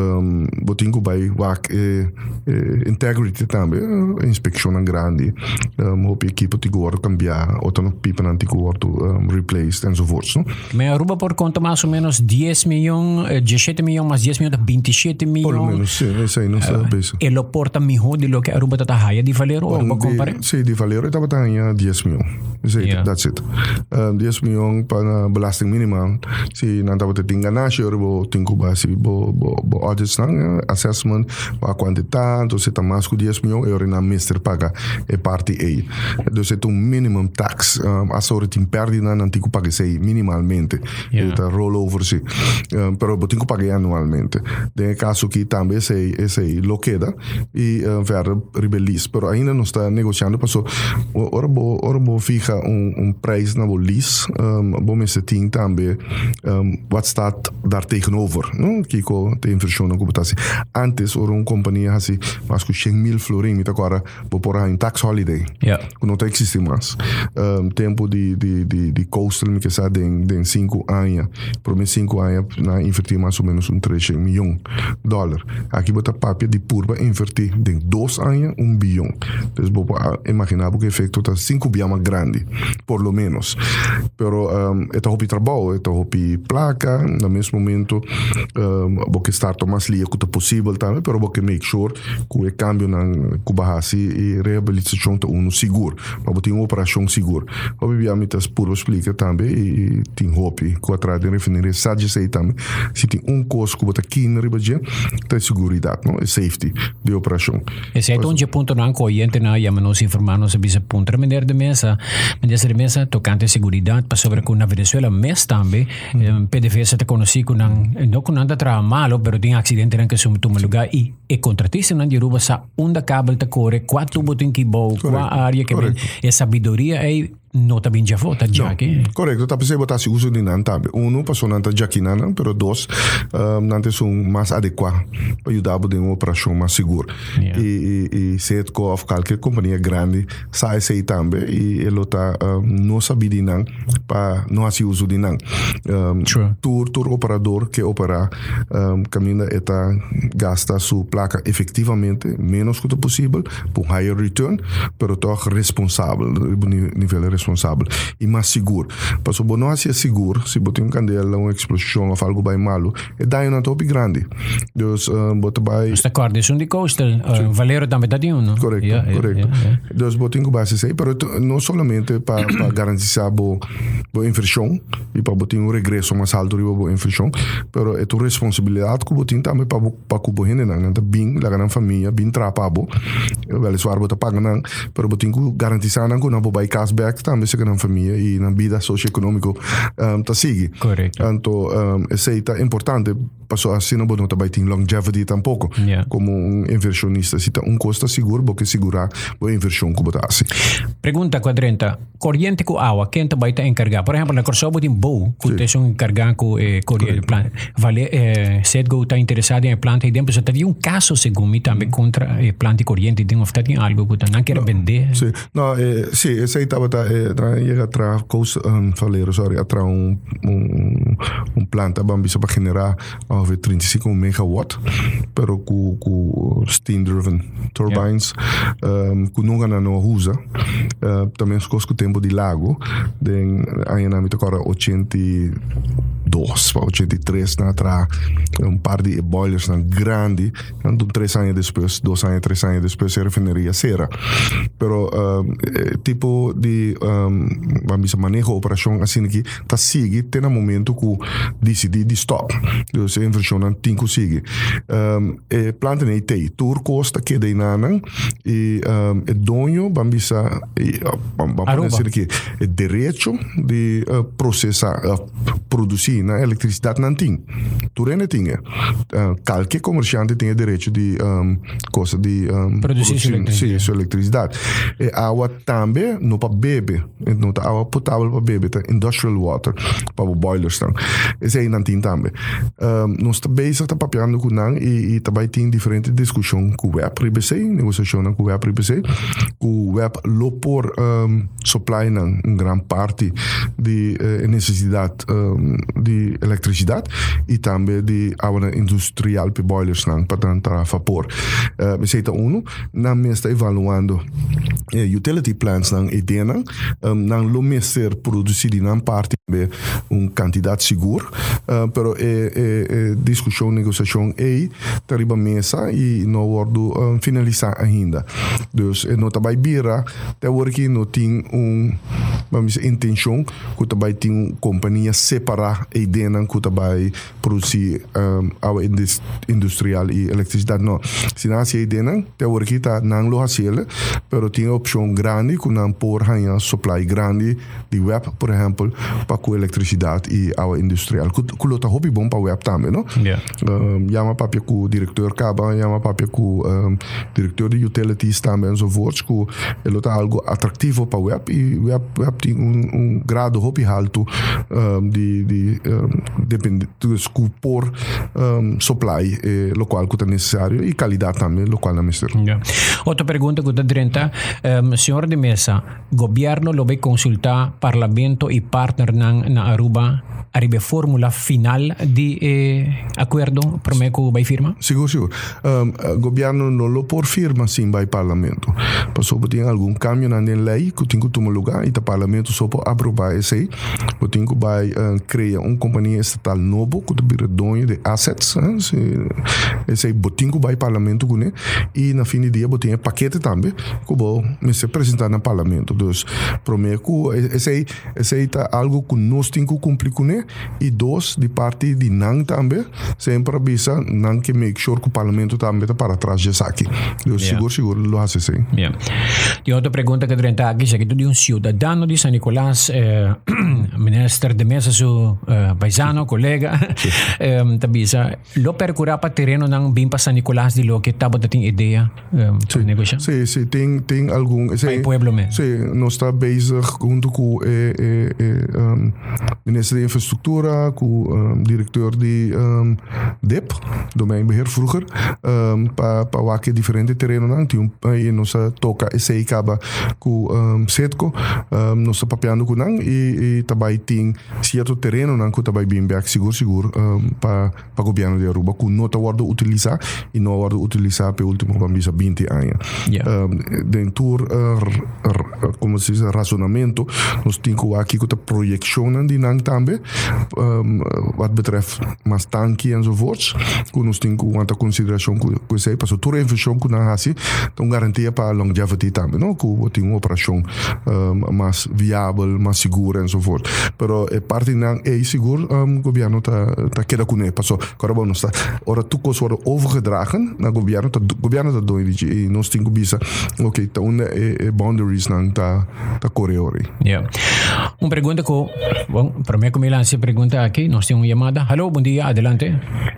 bo tin cu bay wak e integrity tambe, inspeccionnan grandi, hopi equipo tin cu wordo cambia, otro pipanan tin cu wordo replaced enzovoorts, no? Me Aruba por conta mas o menos 10 miljoen, 17 miljoen mas 10 miljoen ta 27 miljoen. Por lo menos, sí, esei nos ta bezig. E lo por ta miho di loke Aruba ta ta haya di Valero, ora bo compare? Sí, di Valero e tabata haya 10 miljoen. Esei, that's it. 10 miljoen pa na belasting minimaal. Si nan tabata tin ganashi, ora bo tin cu hasi bo, bo, bo audits nan, assessment, pa cuanto ta, entonces si ta mas cu 10 miljoen, e ora nan mester paga e parti ei. Dus e ta un minimum tax. Hasta ora tin pèrdida nan tin ku paga esei minimalmente. E ta roll over si. Pero bo tin ku paga e anualmente. Den e kaso aki tambe esei esei lo keda i verder riba e lease. Pero ainda nos ta negosiando paso ora bo ora bo fiha un un prijs na bo lease bo mester tin tambe wat staat daar tegenover, no? Kiko ta e invershonnan ku bo ta hasi. Antes ora un kompania hasi mas ku shen mil florin mi ta kòrda Bo por haña un tax holiday. Ja. Ku no ta eksistí mas. Tempu di di di di Coastal mi ke sa den den sinku aña, promé sinku aña nan a invertí mas o ménos un treshen miyon dòler. Aki bo ta papia di purba invertí den dos aña un biyon. Dus bo por a imaginá bo ku efekto ta sinku bia mas grandi, por lo ménos. Pero e ta hopi trabou, e ta hopi plaka, na mes momento bo ke starta mas lia ku ta posibel tambe, pero bo ke make sure Ku e kambionan ku bo hasi e rehabilitashon ta unu sigur, pa bo tin un operashon sigur. Hopi bia mi ta purba splika tambe i tin hopi ku a traha den refineria sa dje esei tambe, si tin un kos ku bo ta kina riba dje ta e siguridat, no, e safety di e operashon. Esei ta un dje puntonan ku oyentenan a yama nos informá nos a bisa puntra meneer de Meza, Minister de Meza, tokante seguridat pasobra ku na Venezuela mes tambe PDVSA ta konosí ku nan, no ku nan ta traha malo, pero tin aksidentenan ke suma tuma lugá i e kontratistanan di Aruba sa unda kabel ta kore, kua tubo tin ki bou, kua área ke bin. E sabiduria ei no ta bin djafó, ta djaki. Korekto, ta p'esei bo ta hasi uso di nan tambe. Unu, pasobra nan ta djaki nan, pero dos, nan ta esun mas adekuá pa yuda bo den un operashon mas sigur. I i Citgo òf kalke kompania grandi Sa esei tambe i e lo ta no sabí di nan pa no hasi uso di nan. Tur tur operador ke operá kaminda e ta gasta su plaka efektivamente ménos ku ta posibel pa un higher return pero tòg responsabel riba un nivel responsabel i mas sigur. Pasobra bo no hasi e sigur si bo tin un kandela, un eksploshon òf algu bai malu E dañonan ta hopi grandi. Dus bo ta bai. Nos ta kòrda esun di Coastal. Valero tambe ta tin uno. Korekto, korekto. Dus bo tin ku base esei, pero no solamente pa pa garantisá bo bo invershon i pa bo tin un regreso mas altu riba bo invershon, pero e ta un responsabilidat ku bo tin tambe pa bo pa ku bo hendenan. Nan ta bin laga nan famia bin traha pa bo. Weliswaar bo ta paga nan, pero bo tin ku garantisá nan ku nan por bai kas bèk tambe serka nan famia i nan bida sosioekonómiko ta sigui. Korekto. Anto esei ta importante pasobra asina bo no ta bai tin longevity tampoko komo un invershonista. Si ta un kos ta sigur bo ke sigurá bo invershon ku bo ta hasi. Pregunta ku a drenta, Koriente ku awa, ken ta bai ta enkargá? Por ehèmpel na Kòrsou bo tin bou ku ta esun enkargá ku e koriente plan. Vale Citgo ta interesá den e planta ei den pasobra ta tin un kaso segun mi tambe kontra e planta di koriente den òf ta tin algu ku ta nan kier a bendé. Sí, no e sí esei tabata e nan a yega traha kos Valero sorry a traha un un planta ban bisa pa generá ongeveer 35 megawatt pero ku ku steam driven turbines ku nunka nan no a usa. Ta meskos ku tempu di lago den añanan mi ta kòrda ochenta i 82 pa 83 nan a traha un par di e boilersnan grandi. Anto tres aña despues, dos aña, tres aña despues e refineria sera. Pero e tipo di ban bisa maneho operashon asina aki ta sigui te na momento ku disidí di stòp. Dus e invershonnan tin ku sigui. E plantanan ei tei, tur kos ta keda einanan i e doño ban bisa ban pone asina aki e derecho di prosesá òf produsí nan elektrisidat nan tin. Tur hende tin e. Kalke komersiante tin e derecho di cosa di Produsí su elektrisidat. Sí, su elektrisidat. E awa tambe no pa bebe, e no ta awa potabel pa bebe, ta industrial water pa bo boilersnan. Esei nan tin tambe. Nos ta bezig ta papiando ku nan i ta bai tin diferente diskushon ku web riba esei, negosiashonnan ku web riba esei, ku web lo por supply nan un gran parti di e nesesidat. di elektrisidat i tambe di awanan industrial p'e boilersnan pa nan traha vapor. Esei ta unu. Nan mes ta evaluando e utility plantsnan i denan. Nan lo mester produsí di nan parti tambe un kantidat sigur, pero e e diskushon, negosiashon ei ta riba mesa i no a wòrdu finalisá ainda. Dus e no ta bai bira te awor aki no tin un, ban bisa, intenshon ku ta bai tin un kompania separá e ideanan ku ta bai produsí awa industrial i elektrisidat. No, si nan hasi e ideanan, te awor aki ta nan lo hasi el, pero tin e opshon grandi ku nan por haña supply grandi di web, por ehèmpel, pa ku elektrisidat i awa industrial, ku lo ta hopi bon pa web tambe, no? Yama papia ku direkteur kaba, yama papia ku Directeur di utilities tambe enzovoorts cu e lo ta algo atractivo pa web y web web tin un un grado hopi halto di di depende dus cu por supply e locual cu ta necesario y calidad tambe locual nan mester. Ya. Otro pregunta cu ta drenta, señor de Meza, Gobierno lo bay consulta Parlamento y partnernan na Aruba ariba e formula final di e acuerdo prome cu bay firma? Sigur, sigur. Gobierno no lo por firma sin bay Parlamento. Pasobra bo tin algun cambionan den ley cu tin cu tuma lugar y ta Parlamento so por aproba esey. Bo tin cu bay crea un compania estatal nobo cu ta bira doño di assets. Esey bo tin cu bay Parlamento cune y na fin di dia bo tin e pakete tambe. Ku bo mester presentá na parlamento. Dus, promé ku esei, esei ta algu ku nos tin ku kumpli kuné i dos, di parti di nan tambe, semper a bisa nan ke make sure ku parlamento tambe ta para tras di esaki. Dus sigur sigur lo hasi esei. Ya. Tin otro pregunta ku drenta aki, esaki ta di un siudadano di San Nicolas, Minister de Meza su paisano, kolega, ta bisa, Lo percura pa terenonan bin pa San Nicolas di loke tabata tin idea pa negosha? Sí, sí, tin, tin algun. Pa e pueblo mes. Sí, nos ta bezig hunto cu e, e, e minister di infrastructura, cu directeur di dip, Domeinbeheer vroeger, pa, pa wak e diferente terenonan. Tin un, y nos a toca esey caba cu Citgo. Nos ta papiando cu nan y, y ta bay tin Cierto terenonan cu ta bay bin bek sigur sigur pa pa gobierno di Aruba cu no ta wordo utilisa y no a wordo utilisa p'e ultimo ban bisa binti aña. Den tur como se dice razonamento nos tin cu wak kico ta proyeccionnan di nan tambe wat betreft mas tanki enzovoorts cu nos tin cu wanta consideracion cu esey pasobra tur e inversion cu nan haci ta un garantia pa longevity tambe no cu bo tin un operacion mas viabel, mas sigur enzovoort. Pero e partinan ey sigur gobierno ta ta keda cune paso ora bo nos ta ora tur cos worde overgedragen na gobierno ta gobierno ta doño di dje y nos tin cu bisa ok ta unda e e boundaries nan ta ta core ora ey. Ya. Un pregunta cu, bon, prome cu mi lansa e pregunta aki, nos tin un yamada. Hallo, bon dia, adelante.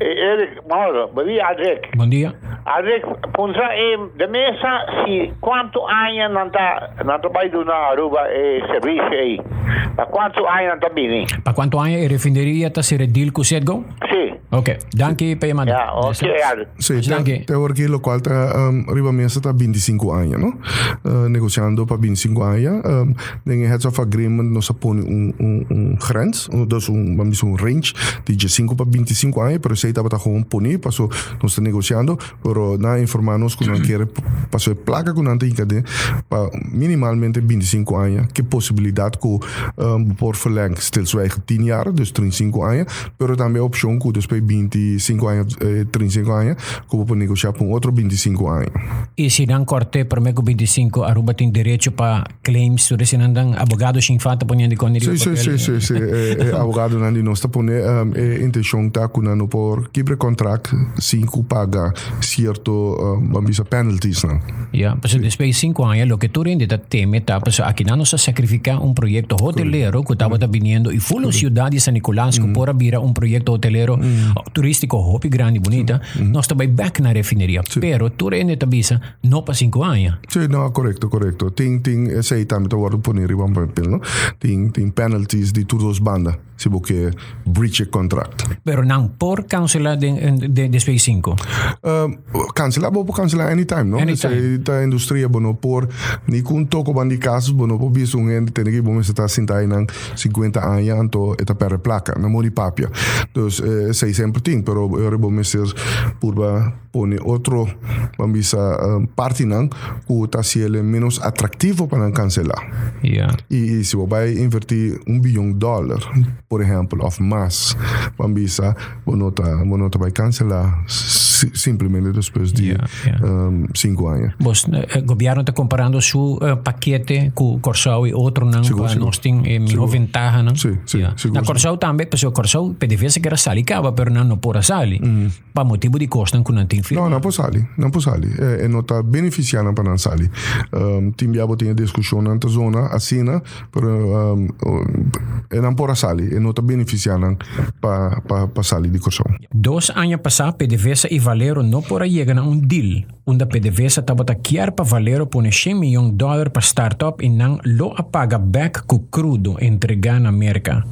Eric, Mauro, bon dia Adric. Bon dia. Adric, puntra e de mesa si cuanto aña nan ta nan ta bay duna Aruba e servicio ey. Pa cuanto aña nan ta bini? Pa cuanto aña e refineria ta sera deal cu Citgo? Si. Ok, danki pa yamada. Ja, ok, Aldo. Sí, Masha danki. Te awor aki locual ta riba mesa ta 25 aña, no? Negociando pa 25 aña. Den e heads of agreement nos a pone un, un, un grens, un, dus un, ban bisa un range di 15 pa 25 aña, pero esey tabata gewoon poni paso nos ta negociando, pero nan a informa nos cu nan kier paso e placa cu nan ta hinca den pa minimalmente 25 aña, ke posibilidad cu bo por verleng stilzwijgend 10 jaar, dus 35 aña, Pero tambe opcion cu despues 25 aña, 35 aña, cu bo por negocia pa un otro 25 aña. Y si nan corte prome cu 25, Aruba tin derecho pa claims tur esei nan dan abogado sin falta poniendo di con riba Sí, sí, papel. sí, sí, sí. E, e abogadonan di nos ta pone, e intencion ta cu nan no por kibra e contract sin cu paga cierto, ban bisa penalties nan. Ya, pasobra despues di cinco aña loke tur hende ta teme ta pasobra akinan nos a sacrifica un proyecto hotelero cu tabata biniendo y full un ciudad di San Nicolas cu por a bira un proyecto hotelero turistico hopi grandi y bunita, nos ta bay bek na refineria. Pero tur hende ta bisa no pa cinco aña. Sí, no, correcto, correcto. Tin, tin, esey tambe ta wordo poni riba un papel, no? Tin, tin penalties di tur dos banda. Si bo ke breach e contract. Pero nan por cancela den den despues di cinco? Cancela bo por cancela anytime no. Anytime. Esey ta industria bo no por ni cu un toko ban di cas bo no por bisa un hende tene ki bo mester ta sinta einan 50 aña anto e ta perde placa. No mori papia. Dus esey semper tin pero e ora bo mester purba pone otro ban bisa partinan ku ta hasiel menos atractivo pa nan cancela. Y si bo bay inverti un biyon dollar, por ehempel, of mas, ban bisa bo no ta bo no ta bay cancela simplemente despues di cinco aña. Bos gobierno ta comparando su pakete ku Kòrsou y otronan pa nos tin e miho ventahanan. Si, si, sigur. Na Kòrsou tambe, pasobra Kòrsou PDVSA kier a sali kaba pero nan no por a sali. Pa motibu di kosnan ku nan tin firma. No, nan por sali, nan por sali. E no ta benefisiá nan pa nan sali. Tin bia bo tin e diskushonnan ta zona asina, pero e nan por a sali. E no ta benefisiá nan pa pa sali di Kòrsou. Dos aña pasá PDVSA i Valero no por a yega na un deal, unda PDVSA tabata kier pa Valero pone shen miyon dòler pa start-up i nan lo a paga bèk ku krudo entregá na Merka.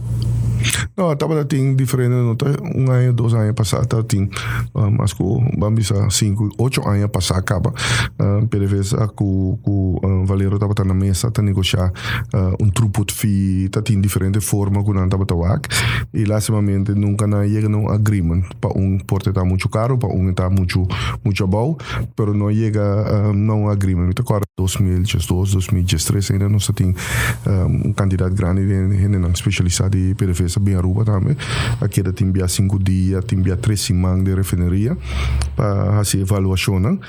No, tabata tin diferente no ta un aña, dos aña pasá, tabatin mas ku ban bisa sinku, ocho aña pasá kaba. PDVSA ku ku Valero tabata na mesa ta negoshá un throughput fee, ta tin diferente forma ku nan tabata wak i lastimamente nunka nan a yega na un agreement. Pa un por ta muchu karo, pa un e ta muchu muchu abou, pero no a yega na un agreement. Mi ta kòrda 2012, 2013 ainda nos ta tin un kantidat grandi di hendenan spesialisá di PDVSA bin Aruba tambe. A keda tin bia sinku dia, tin bia tres siman den refineria pa hasi evaluashonnan.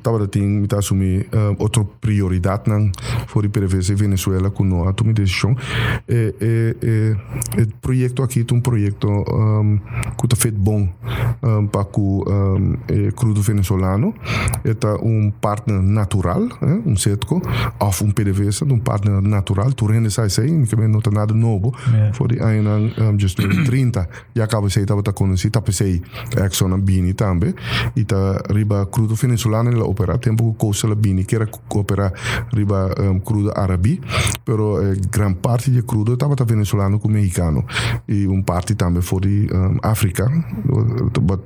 Tabata tin, mi ta asumí, otro prioridatnan for di PDVSA i Venezuela ku no a tuma e desishon. E e e e proyekto aki ta un proyekto ku ta fet bon pa ku e krudo venezolano. E ta un partner natural, un Citgo òf un PDVSA ta un partner natural. Tur hende sa esei, mi ke no ta nada nobo. For di añanan diesnuebe trinta ya kaba esei tabata konosí, ta p'esei Exxon a bini tambe i ta riba krudo venezolano el a operá. Tempu ku Coastal a bini kier a operá riba krudo arabí, pero e gran parti di e krudo tabata venezolano ku mehikano i un parti tambe for di Afrika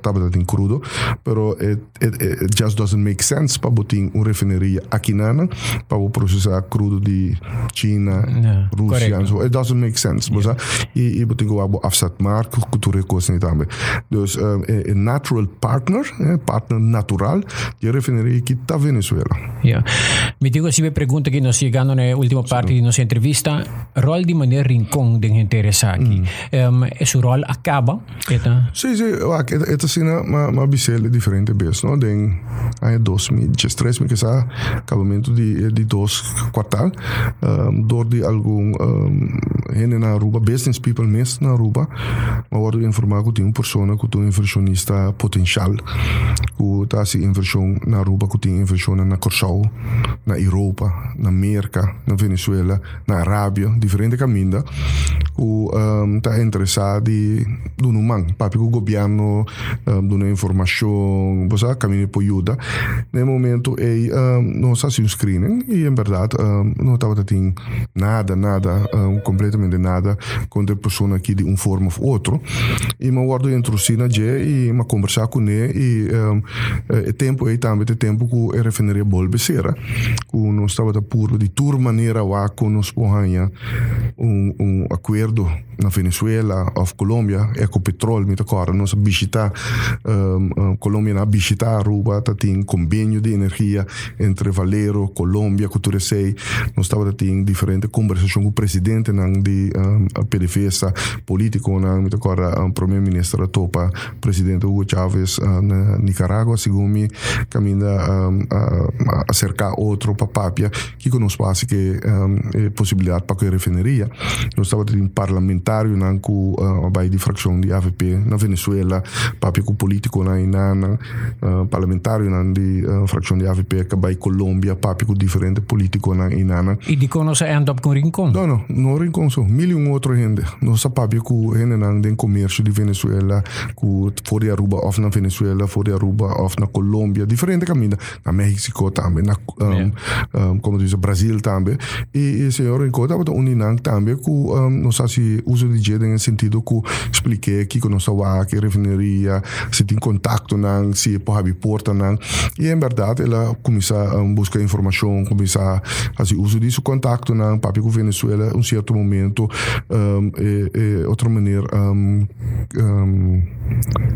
tabata tin krudo, pero e it just doesn't make sense pa bo tin un refineria akinanan pa bo prosesá krudo di China, Rusia enzovoort. It doesn't make sense, bo sa. I bo tin ku wak bo afzetmarkt ku tur e kosnan tambe. Dus e natural partner, e partner natural di e refineria aki ta Venezuela. Ja. Mi tin ku hasi e pregunta aki, nos yegando na e ultimo parti di nos entrevista. Ròl di meneer Rincon den henter esaki. Su ròl a kaba? E ta. Sí, sí, wak, e ta asina, ma ma bis'el diferente bes, no? Den aña 2013 mi kesa kabamentu di e di dos kwartal, dor di algun hende na Aruba, business people mes na Aruba, mi a wòrdu informá ku tin un persona ku ta un invershonista potenshal ku ta hasi invershon na Aruba, ku tin invershonnan na Kòrsou, na Europa, na Merka, na Venezuela. na Arabia, diferente kaminda ku ta interesá di duna un man, papia ku gobièrnu. Duna informashon, bo sa, kaminda por yuda. Na e momento ei nos a hasi un screening i en bèrdat no tabata tin nada, nada, kompletamente nada kontra e persona aki di un forma òf otro. I mi a wòrdu introdusi na dje i mi a kombersá kuné i e tempu ei tambe ta e tempu ku e refineria bolbe sera, ku nos tabata purba di tur manera wak ku nos por haña un akuerdo. Na Venezuela of Colombia, Ecopetrol mi ta kòrda nos a bishita Colombia nan a bishita Aruba ta tin kombenio di energia entre Valero, Colombia ku tur esei. Nos tabata tin diferente kombersashon ku presidentenan di PDVSA, politikonan, mi ta kòrda prome minister a topa presidente Hugo Chavez na Nicaragua segun mi kaminda a aserká otro pa papia. Kiko nos por hasi ku e posibilidat pa ku e refineria? Nos tabata tin parlamentarionan ku a bai di frakshon di avp na Venezuela, papia ku politikonan einan, parlamentarionan di frakshon di avp ku a bai Colombia, papia ku diferente politikonan einan. I dikon nos a end up ku Rincon? No, no, no Rincon so, mil i un otro hende. Nos a papia ku hendenan den komersio di Venezuela, ku for di Aruba òf na Venezuela, for di Aruba òf na Colombia, diferente kaminda. Na Mexico tambe, na um, um, como dice, Brasil tambe. Y, y señor Rincón tabata un di nan tambe ku um, nos hasi uso di dje den el sentido ku expliqué kiko nos ta wak, e refineria, si tin contactonan, si e por habi portanan. Y en berdad el a cuminsa um, busca informacion, cuminsa hasi uso di su contactonan, papia ku Venezuela un cierto momento, um, e, e otro manier um, um,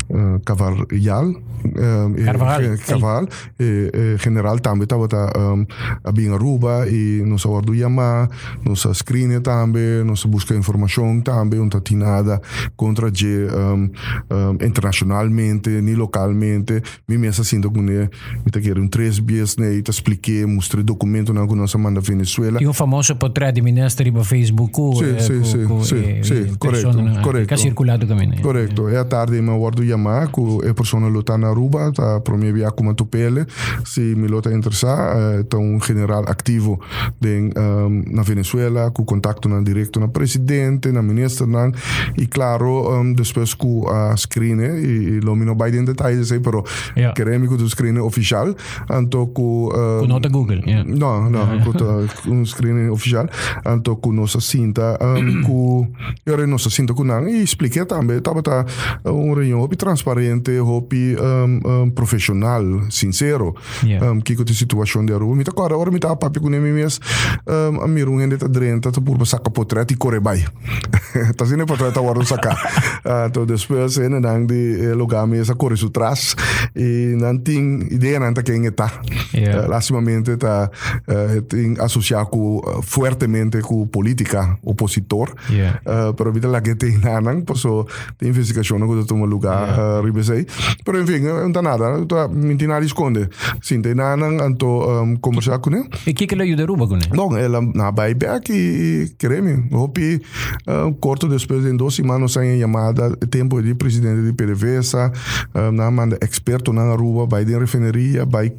uh, Cavarjal. Carvajal. Carvajal. E general tambe tabata a bin Aruba y nos a wordo yama, nos a screen tambe, nos a busca informacion tambe, no ta tin nada contra dje internacionalmente ni localmente. Mi mes a sinta cune, mi ta kere un tres bies n'ey ta spliké, mustr'é documentonan cu nos a manda Venezuela. Tin un famoso potret di minister riba Facebook cu Sí, sí, sí, cu sí, e sí, correcto, personanan aki correcto. ka circula tur caminda. Correcto. E atardi mi a wordo yama cu e persona lo ta na Aruba, ta prome bia cu mi a topele. Si mi lo ta interesa, ta un general activo den na Venezuela cu contactonan directo na presidente, na ministernan y claro despues cu a screen e, y lo mi no bay den detaye esey, pero kere mi cu ta un screening oficial. Anto ku Ku no ta Google, ja. No, no, ku ta un screening oficial. Anto ku nos a sinta ku e ora nos a sinta ku nan i spliké tambe. Tabata un reunion hopi transparente, hopi profesional, sincero. Kiko ta e situacion di Aruba. Mi ta kòrda ora mi tabata papia kuné mi mes, a mira un hende ta drenta ta purba saka potret i kore bai. Ta asina e potret a wòrdu saká. Anto despues hendenan di e lugá mes a kore su tras i nan tin ideanan ta ken e ta. Lastimamente ta e tin asosiá ku fuertemente ku polítika opositor. Pero mi ta laga e tin nanan paso tin investigashonnan ku ta tuma lugá riba esei. Pero en fin, no ta nada, mi tin nada di skonde. Sinta e nanan anto kombersá kuné. I kiko lo yuda Aruba kuné? Bon, el a bai bèk i kere mi hopi Corto despues den dos siman nos a haña yamada e tempo di presidente di PDVSA, nan a manda expertonan Aruba bai den refineria, bai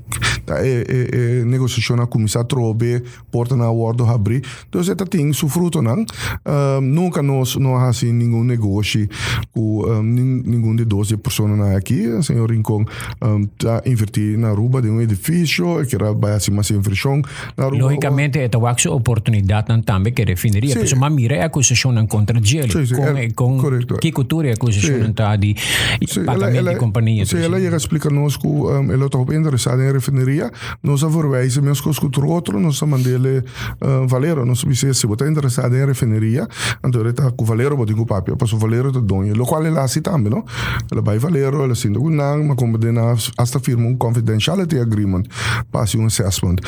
ta e e e negociacion a cuminsa atrobe, portanan a wordo habri. Dus e ta tin su frutonan. Nunca nos no a haci ningun negoshi cu ningun di dos di e personanan aki. Señor Rincon ta inverti na Aruba den un edificio, e kier a bai haci mas inversion. Lógicamente e ta wak su oportunidadnan tambe ke refineria. Sí. Pasobra mira e acusacionnan contra djele. Sí, sí, Con, el, con correcto. kiko tur e acusacionnan Sí. ta di Sí, pagamento di compania. Sí, el a llega a explica nos ku um, el ta hopi interesado den refineria. Nos a verwijzen meskos ku tur otro, nos a mandele uh, Valero. Nos a bisa, si bo ta interesado den refineria, anto el ta ku Valero bo tin ku papia, pasobra Valero ta doño. Lo cual el a hasi tambe, no? El a bai Valero, el a sinta ku nan, ma como den a hasta firma un confidentiality agreement. pa hasi un assessment.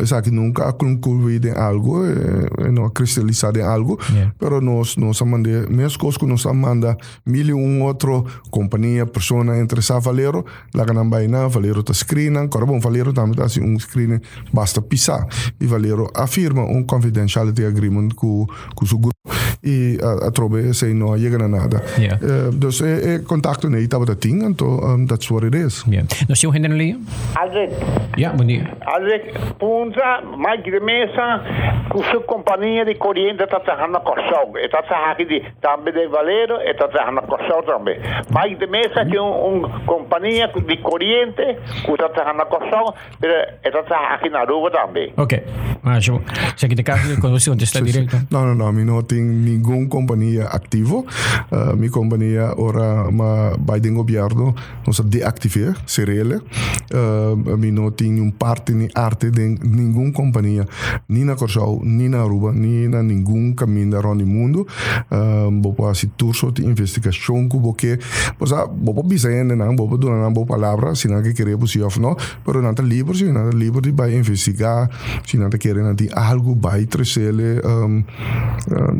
Esaki nunca a conclui den algo, e no a cristaliza den algo, pero nos nos a manda mescos cu nos a manda mil y un otro compania, persona interesa Valero, laga nan bay nan, Valero ta screen nan, cora bon Valero tambe ta hasi un screening basta pisa y Valero a firma un confidentiality agreement cu cu su grupo. I atrobe esei no a yega na nada. Yeah. Dus e contacto nei tabata tin, anto that's what it is. Yeah. Nos tin un hende na liña? Aldrich. Ja, bon dia. Aldrich, puntra Mike de Meza ku su kompania di koriente ta traha na Kòrsou. E ta traha aki di tambe den Valero, e ta traha na Kòrsou tambe. Mike de Meza tin un kompania di koriente ku ta traha na Kòrsou. Pero e ta traha aki na Aruba tambe. Ok. Masha bo. Esaki ta caso di conoci contesta directo. No, no, no. Mi no tin ningun compania activo. Mi compania ora m'a bay den gobierno nos a deactiveer, cerele. Mi no tin niun parte ni arte den ningun compania, ni na Corsou, ni na Aruba, ni na ningun caminda rond di mundo. Bo por haci tur soort di investigacion cu bo ke. Bo sa, bo por bisa hendenan, bo por duna nan bo palabra, si nan ke kere bo si of no, pero nan ta liber si, nan ta liber di bai investiga, si nan ta kere nan tin algu bai tresele,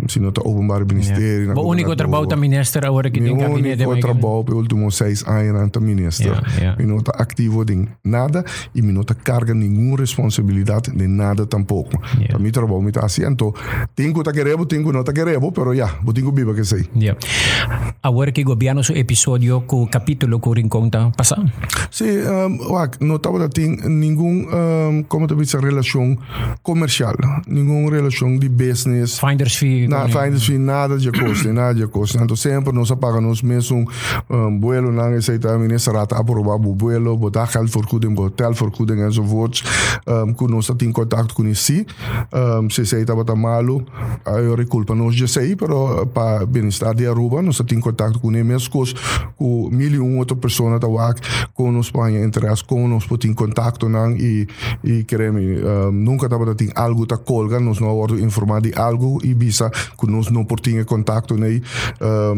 si no ta openbaar ministerie. Bo unico trabou ta minister awor aki den gabinete? Mi unico trabou pa e ultimo seis añanan ta minister. Mi no ta activo den nada y mi no ta carga ningun responsabilidad den nada tampoco. Ta mi trabou mi ta haci, anto tin cu ta kere bo, tin cu no ta kere bo, pero ya, bo tin cu biba cu esey. Ya. Awor ki gobierno su episodio cu capitulo cu Rincon ta pasa? Si, wak, no tabata tin ningun, como ta bisa, relacion comercial, ningun relacion di business. Finder's fee. Na, finder's fee, nada dje cos, nada dje cos. Anto semper nos a paga nos mesun buelonan, esey ta minister a ta aproba bo buelo, bo daggeldvergoeding, bo hotelvergoeding enzovoorts, cu nos ta tin contacto cune si. Si esei tabata malu, ayor e kulpa nos djesei, pero pa bienestar di Aruba nos ta tin kontakto kuné meskos ku mil i un otro persona ta wak kon nos por haña interes, kon nos por tin kontaktonan i i kere mi nunka tabata tin algu ta kolga, nos no a wòrdu informá di algu i bisa ku nos no por tin e kontaktonan ei.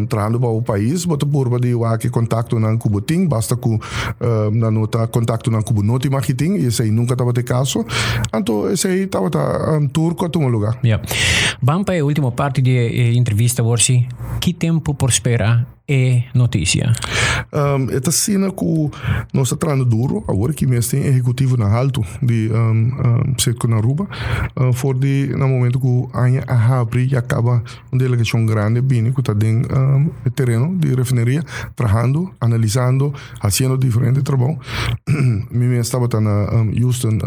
Trahando pa bo pais bo ta purba di wak e kontaktonan ku bo tin, basta ku nan no ta kontaktonan ku bo no tin maki tin i esei nunka tabata e kaso. Anto esei tabata tur ku a tuma lugá. Ya. Ban pa e ultimo parti di e entrevista awor si. Ki tempu por spera e notisia? E ta asina ku nos ta trahando duro awor ki mes tin ehekutivonan haltu di Citgo na Aruba for di na momento ku aña a habri ya kaba Un delegashon grandi a bini ku ta den e tereno di refineria trahando, analisando, hasiendo diferente trabou. Mi mes tabata na Houston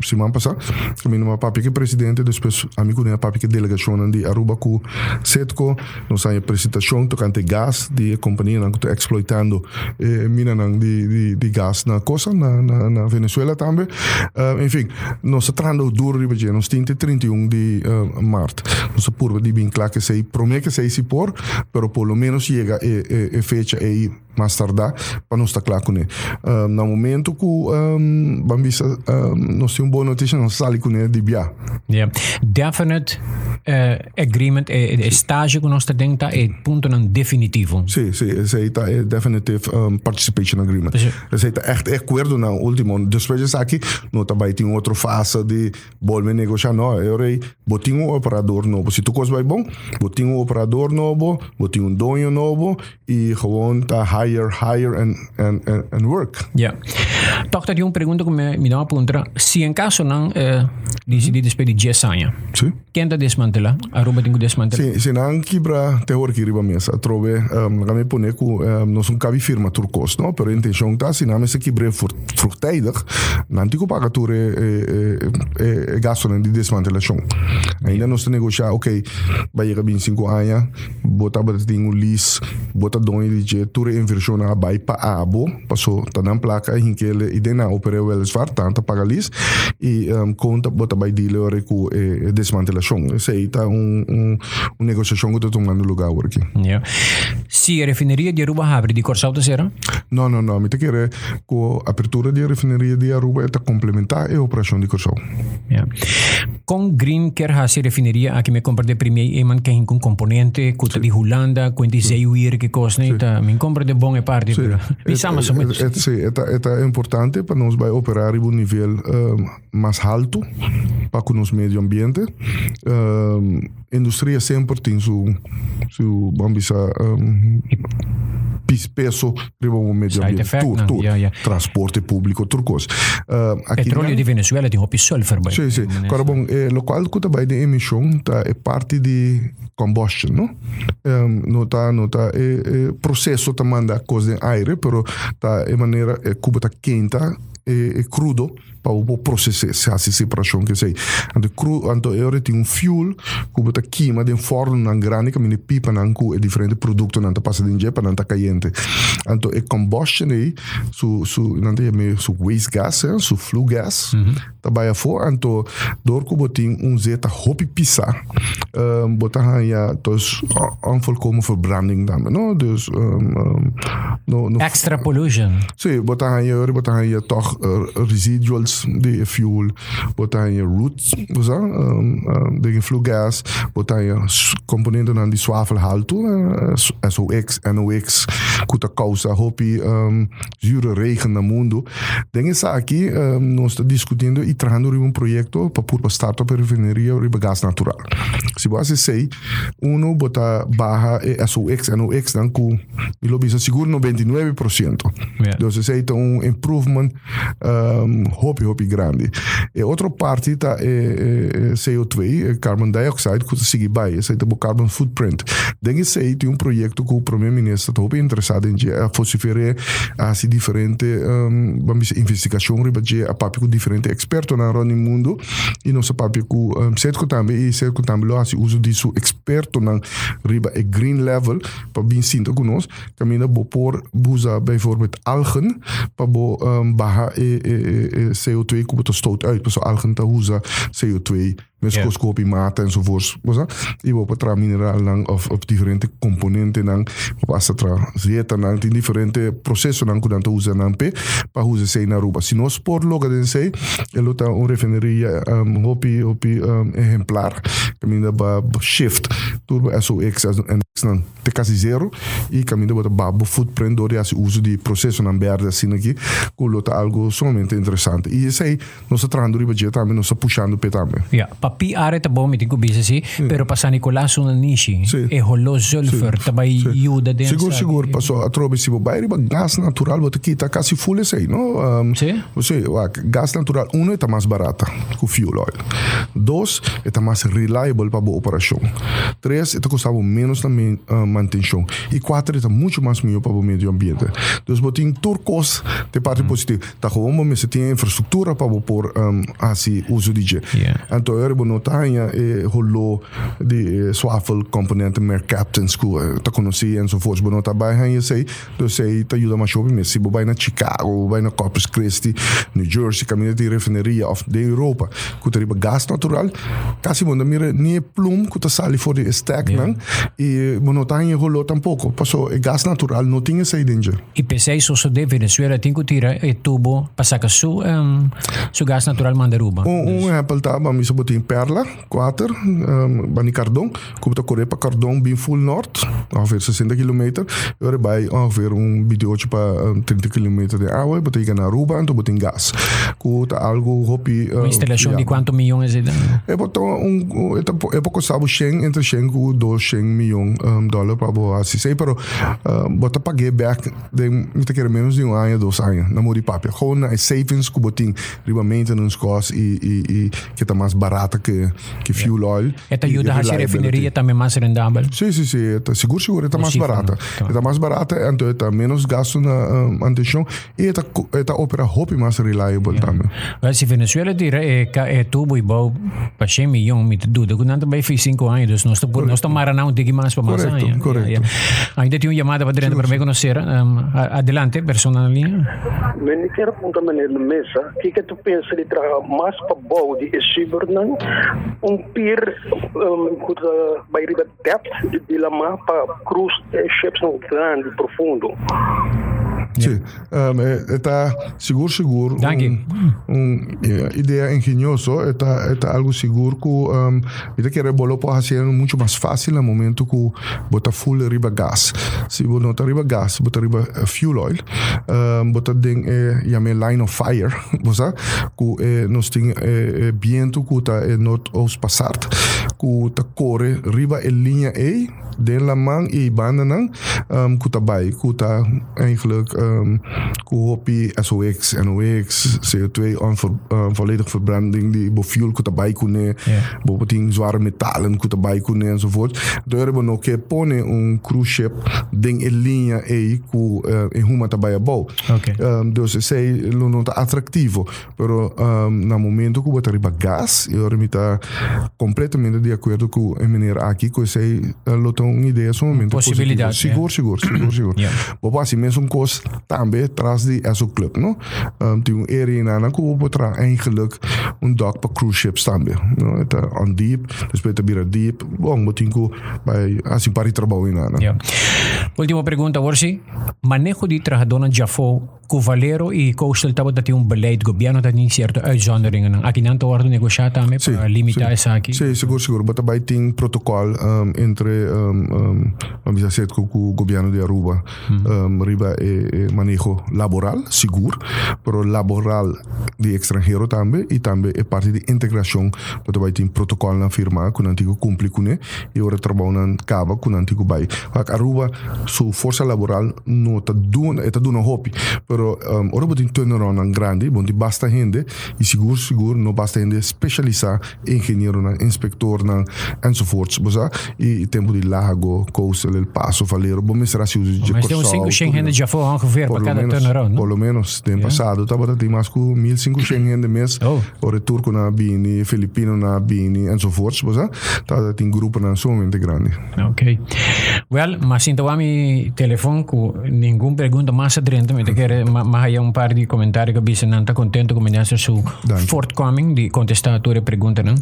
siman pasá, kaminda mi a papia ku e presidente, despues ami ku nan a papia ku e delegashonnan di Aruba ku Citgo. Nos haña presentashon tokante gas di e kompanianan ku ta eksploitando e minanan di gas na kosa, na Venezuela tambe. Enfin, nos ta trahando duro riba dje. Nos tin te 31 di mart. Nos ta purba di bin kla ku esei promé ku esei si por, pero por lo ménos yega e e fecha ei mas tardá pa nos ta kla kuné. Na momento ku ban bisa nos tin un bon notisia nos sali kuné di bia. Yeah. Definite agreement, e stage ku nos ta den ta e puntonan definitivo. Sí, sí, esei ta e definitive participation agreement. Esei ta ègt e akuerdonan último. Despues di esaki no ta bai tin otro fase di Bolbe negoshá no, e ora ei bo tin un operador nobo. Si tur kos bai bon, bo tin un operador nobo, bo tin un doño nobo i gewoon ta hire, hire and, and, and work. Ja. Tòg ta tin un pregunta ku mi no a puntra. Si en kaso nan disidí despues di dies aña, Sí. ken ta desmantelá? Aruba tin ku desmantelá? Si, si nan kibra te hor aki riba mesa atrobe, laga mi pone ku nos no kabi firma tur kos, no? Pero e intenshon ta si nan mester kibr'é vroegtijdig, nan tin ku paga tur e gastonan di desmantelashon. Ainda nos ta negoshá, ok, bai yega bintisinku aña, bo tabata tin un lease, bo ta doño di dje, tur e invershonnan a bai pa abo, paso ta nan plaka a hink'el i den nan oper'é weliswaar, nan ta paga lease, i kon bo ta bai deal ora ku e desmantelashon. Esei ta un negoshashon ku ta tumando lugá awor aki. Ya. Si e refineria di Aruba habri, di Kòrsou ta sera? No, no, no. Mi ta kere ku apertura di e refineria di Aruba e ta komplementá e operashon di Kòrsou. Ya. Kon Green kier hasi e refineria aki? Mi a kompra de Premier Eman ke hinkun komponente ku ta di Hulanda, ku di zeewier ke kos nei ta. Mi kompra de bon e parti, pero mi sa mas o menos. Si, e ta e ta importante pa nos bai operá riba un nivel mas haltu pa ku nos medio ambiente. Industria semper tin su su, ban bisa. pis peso riba bo medio Side ambiente. effect Tur, nan, tur. ja, ja. Transporte público, tur kos. Uh, aki Petróleo nan- di Venezuela tin hopi sulfur bij. Sí, sí. Kora bon, eh, lokual ku ta bai den emishon ta e parti di combustion, no? Um, no ta, no ta e, e proceso ta manda kos den aire, pero ta e manera e ku bo ta kenta e, e crudo pa bo por proces'é, se hasi separacion ke esei. Anto e cru, anto e ora tin un fuel ku bo ta kima den fornonan grandi kaminda e pipanan ku e diferente produktonan ta pasa den dje pa nan ta kayente. Anto e combustion ei su su nan ta yam'é su waste gas, eh, su flue gas ta bai afó. Anto dor ku bo tin un zeta hopi pisá bo ta haña tos onvolkomen verbranding tambe, no? Dus no no. Extra pollution. Sí, bo ta haña ora bo ta haña tòg residuals di e fuel, bo ta haña roots, bo sa, den e flue gas, bo ta haña komponentenan di swafel haltu, SOx, NOx, ku ta kousa hopi zure regen na mundu. Den esaki nos ta diskutiendo i trahando riba un proyekto pa purba start op e refineria riba gas natural. Si bo hasi esei, uno bo ta baha e SOx, NOx nan ku mi lo bisa sigur 99%. Yeah. Dus esei ta un improvement hopi hopi grandi. E otro parti ta e, e, e CO2, e carbon dioxide ku ta sigui bai, esei ta bo carbon footprint. Den esei tin un proyekto ku Prome Minister ta hopi interesá den dje, a vocifer'é, a hasi diferente ban bisa investigashon riba dje, a papia ku diferente ekspertonan rònt di mundu i nos a papia ku Cedco tambe i Cedco tambe lo hasi uso di su ekspertonan riba e green level pa bin sinta ku nos kaminda bo por usa bijvoorbeeld algen pa bo baha e CO2 ku bo ta stoot uit pasobra algen ta usa CO2 Meskos ku hopi mata enzovoorts, bo sa? I bo por traha mineralnan òf òf diferente komponentenan, bo por hasta traha zetanan, tin diferente prosesonan ku nan ta usa nan p'e pa usa esei na Aruba. Si nos por logra den esei, e lo ta un refineria hopi hopi ehemplar kaminda bo a shift tur bo SOx en nan. Te kasi zero y caminda bo ta baha bo footprint door di haci uso di procesonan berde asina aki cu lo ta algo sumamente interesante. Y esey nos ta trahando riba dje tambe, nos ta pushando p'e tambe. Ya, pa PR ta bon, mi tin cu bisa si, pero pa San Nicolas una nishi, e holo sulfur ta bay yuda den Sigur, esaki. sigur, paso atrobe si bo bay riba gas natural bo ta kita casi full esey, no? Si? Si, wak, gas natural uno e ta mas barata cu fuel oil. Dos, e ta mas reliable pa bo operashon. Tres, e ta kosta bo ménos na mantenshon. I kuater, e ta muchu mas mihó pa bo medio ambiente. Dus bo tin tur kos den parti positivo. Ta gewoon bo mester tin e infrastruktura pa bo por hasi uso di dje. Anto ora bo no ta haña e holó di e swafel komponente mercaptans ku ta konosí enzovoorts, bo no ta bai haña esei. Dus ei ta yuda masha hopi mes. Si bo bai na Chicago, bo bai na Corpus Christi, New Jersey, kaminda tin refineria òf den Europa ku ta riba gas natural, kasi bo no ta mira ni e plum ku ta sali for di e steknan i bo no ta haña e holó tampoko, pasobra e gas natural no tin esei den dje. I p'esei sosodé Venezuela tin ku tira e tubo pa saka su su gas natural manda Aruba. Un ehèmpel ta, bo a misa bo tin Perla. Kuater, bani Kardon, ku bo ta kore pa Kardon bin full nort, ongeveer sesenta kilometer, i ora e bai ongeveer un binti ocho pa trinta kilometer den awa, bo ta yega na Aruba, anto bo tin gas, ku ta algu hopi. Un instalashon di kuantu miyon esei ta? E por ta un, e ta e por kosta bo shen, entre shen ku dos shen miyon dòler pa bo hasi esei, pero bo ta pag'é bèk den mi ta kere ménos di un aña, dos aña, na modo di papia. Gewoon na e savings ku bo tin riba maintenance cost i i i ke ta mas barata ke ke fuel oil. E ta yuda haci refineria tambe mas rendabel? Si, si, si. E ta sigur sigur e ta mas barata. E ta mas barata anto e ta menos gasto na mantencion i e ta e ta opera hopi mas reliable tambe. Wel si Venezuela tira e e tubo i bou pa shen miyon mi ta duda ku nan ta bai fi sinku aña dus nos ta por nos ta mara nan un tiki mas pa mas aña. Korekto, korekto. Ainda tin un yamada pa drenta prome ku nos sera. Adelante persona na liña. Mi kier puntra meneer de Mesa kiko tu pensa di traha mas pa bou di e subernan un pier ku ta bai riba depth di lama pa cruise e shipsnan grandi profundo. Sí, e ta sigur sigur Danki. un idea ingenioso, e ta e ta algu sigur ku mi ta kere bo lo por hasié muchu mas fásil na momento ku bo ta full riba gas. Si bo no ta riba gas, bo ta riba fuel oil, bo ta den e yam'é line of fire, bo sa, ku e nos tin e bientu ku ta e noordoost passat. ku ta kore riba e liña ei den laman i bandanan um, ku ta bai, ku ta eigenlijk um, ku hopi SOx, NOx, CO2, onver, um, volledig verbranding di bo fuel ku ta bai kuné, Ja. bo tin zware metalen ku ta bai kuné enzovoort. Entonces bo no ke pone un cruise ship den e liña ei ku uh, e huma ta bai abou. Oké. Um, dus esei lo no ta atractivo. Pero um, na momento ku bo ta riba gas, i ora mi ta completamente di acuerdo ku e meneer aki, ku esei eh, lo ta un idea sumamente Posibilidad, positivo. ja. Sigur, sigur, sigur, sigur. Ja. Bo por hasi mesun kos tambe tras di Esso Club, no? Um, tin un area einan ku bo por traha eigenlijk un dock pa cruise ships tambe, no? E ta on deep, despues ta bira deep. Bon, bo tin ku bai hasi un par di trabou einan. Ja. Ultimo pregunta, awor si. Maneho di trahadónan djafó Ku Valero i Coastal tabata tin un beleid, gobièrnu ta tin sierto uitzonderingennan. Aki nan ta wòrdu negoshá tambe Sí, pa limitá sí. esaki. Sí, sigur, sigur. Bo ta bai tin protokòl um, entre um, um, ban bisa Setco ku gobièrnu di Aruba um, riba e, e maneho laboral, sigur, pero laboral di ekstranhero tambe i tambe e parti di integrashon. Bo ta bai tin protokòlnan firmá ku nan tin ku kumpli kuné i ora trabounan kaba ku nan tin ku bai. Wak Aruba su forsa laboral no ta duna, e ta duna hopi, pero um, ora bo tin turnaroundnan grandi, bo no tin basta hende i sigur sigur no basta hende spesialisá, ingenieronan, inspektornan enzovoorts, bo sa, i tempu di Lago, Coastal, El Paso, Valero, bo mester hasi uso dje Mas tin un Kòrsou, 500 tur hende djafó ongeveer pa Por lo kada menos, turnaround, no? por lo menos, den Ja. pasado tabata tin mas ku 1500 hende mes, Oh. ora e turkonan a bini, filipinonan a bini enzovoorts, bo sa, tabata tin gruponan sumamente grandi. Ok. Wel, ma sinta wa mi telefon ku ningun pregunta mas a drenta. Mi ta kere ma, ma haya un par di comentario ku bisa nan ta contento ku minister su Danki. forthcoming di contesta tur e preguntanan.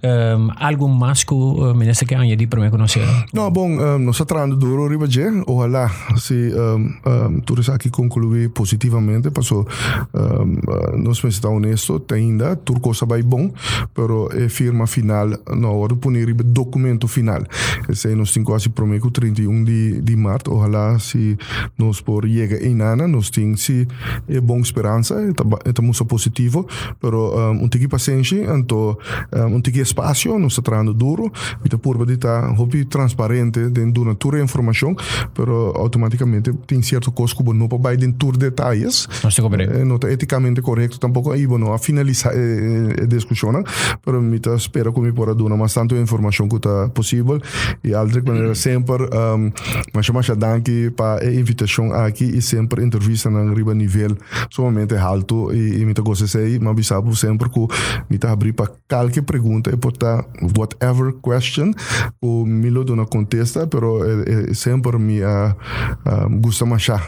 Um, algo mas ku eh, minister ke añadi prome ku nos sera? No, bon, um, nos ta trahando duro riba dje. Ojalá si um, um, tur esaki concluí positivamente, paso um, eh, nos mester ta honesto, te ainda tur cos a bai bon, pero e firma final no a wordo pone riba e documento final. Esei nos tin cu haci prome cu 31 di, di maart. Ojalá si nos por yega einana, nos tin si e bon speransa, e ta, e ta mustra positivo, pero um, un tiki pasenshi, anto um, un tiki espacio, nos ta trahando duro. Mi ta purba di ta hopi transparente den duna tur e informacion, pero automaticamente tin cierto cos cu bo no por bay den tur detayes. Nos ta comprende. Eh, no ta eticamente correcto tampoco y bo no a finalisa e, e discusionnan, pero mi ta spera cu mi por a duna mas tanto informacion cu ta posibel. Y Aldrich, manera semper, um, masha masha danki pa e invitacion aki y semper entrevistanan riba nivel sumamente halto y, y mi ta goza esey. Mi a bisa bo semper cu mi ta habri pa Kalke pregunta e por ta whatever question ku mi lo duna kontesta pero semper mi a gusta masha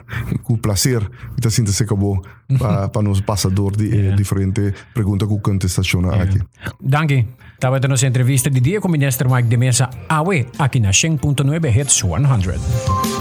ku placer mi ta sinta serka bo pa pa nos pasa dor di e diferente pregunta ku kontestashonnan aki. Danki. Tabata nos entrevista di dia ku Minister Mike de Meza awe aki na 100.9 Hits 100.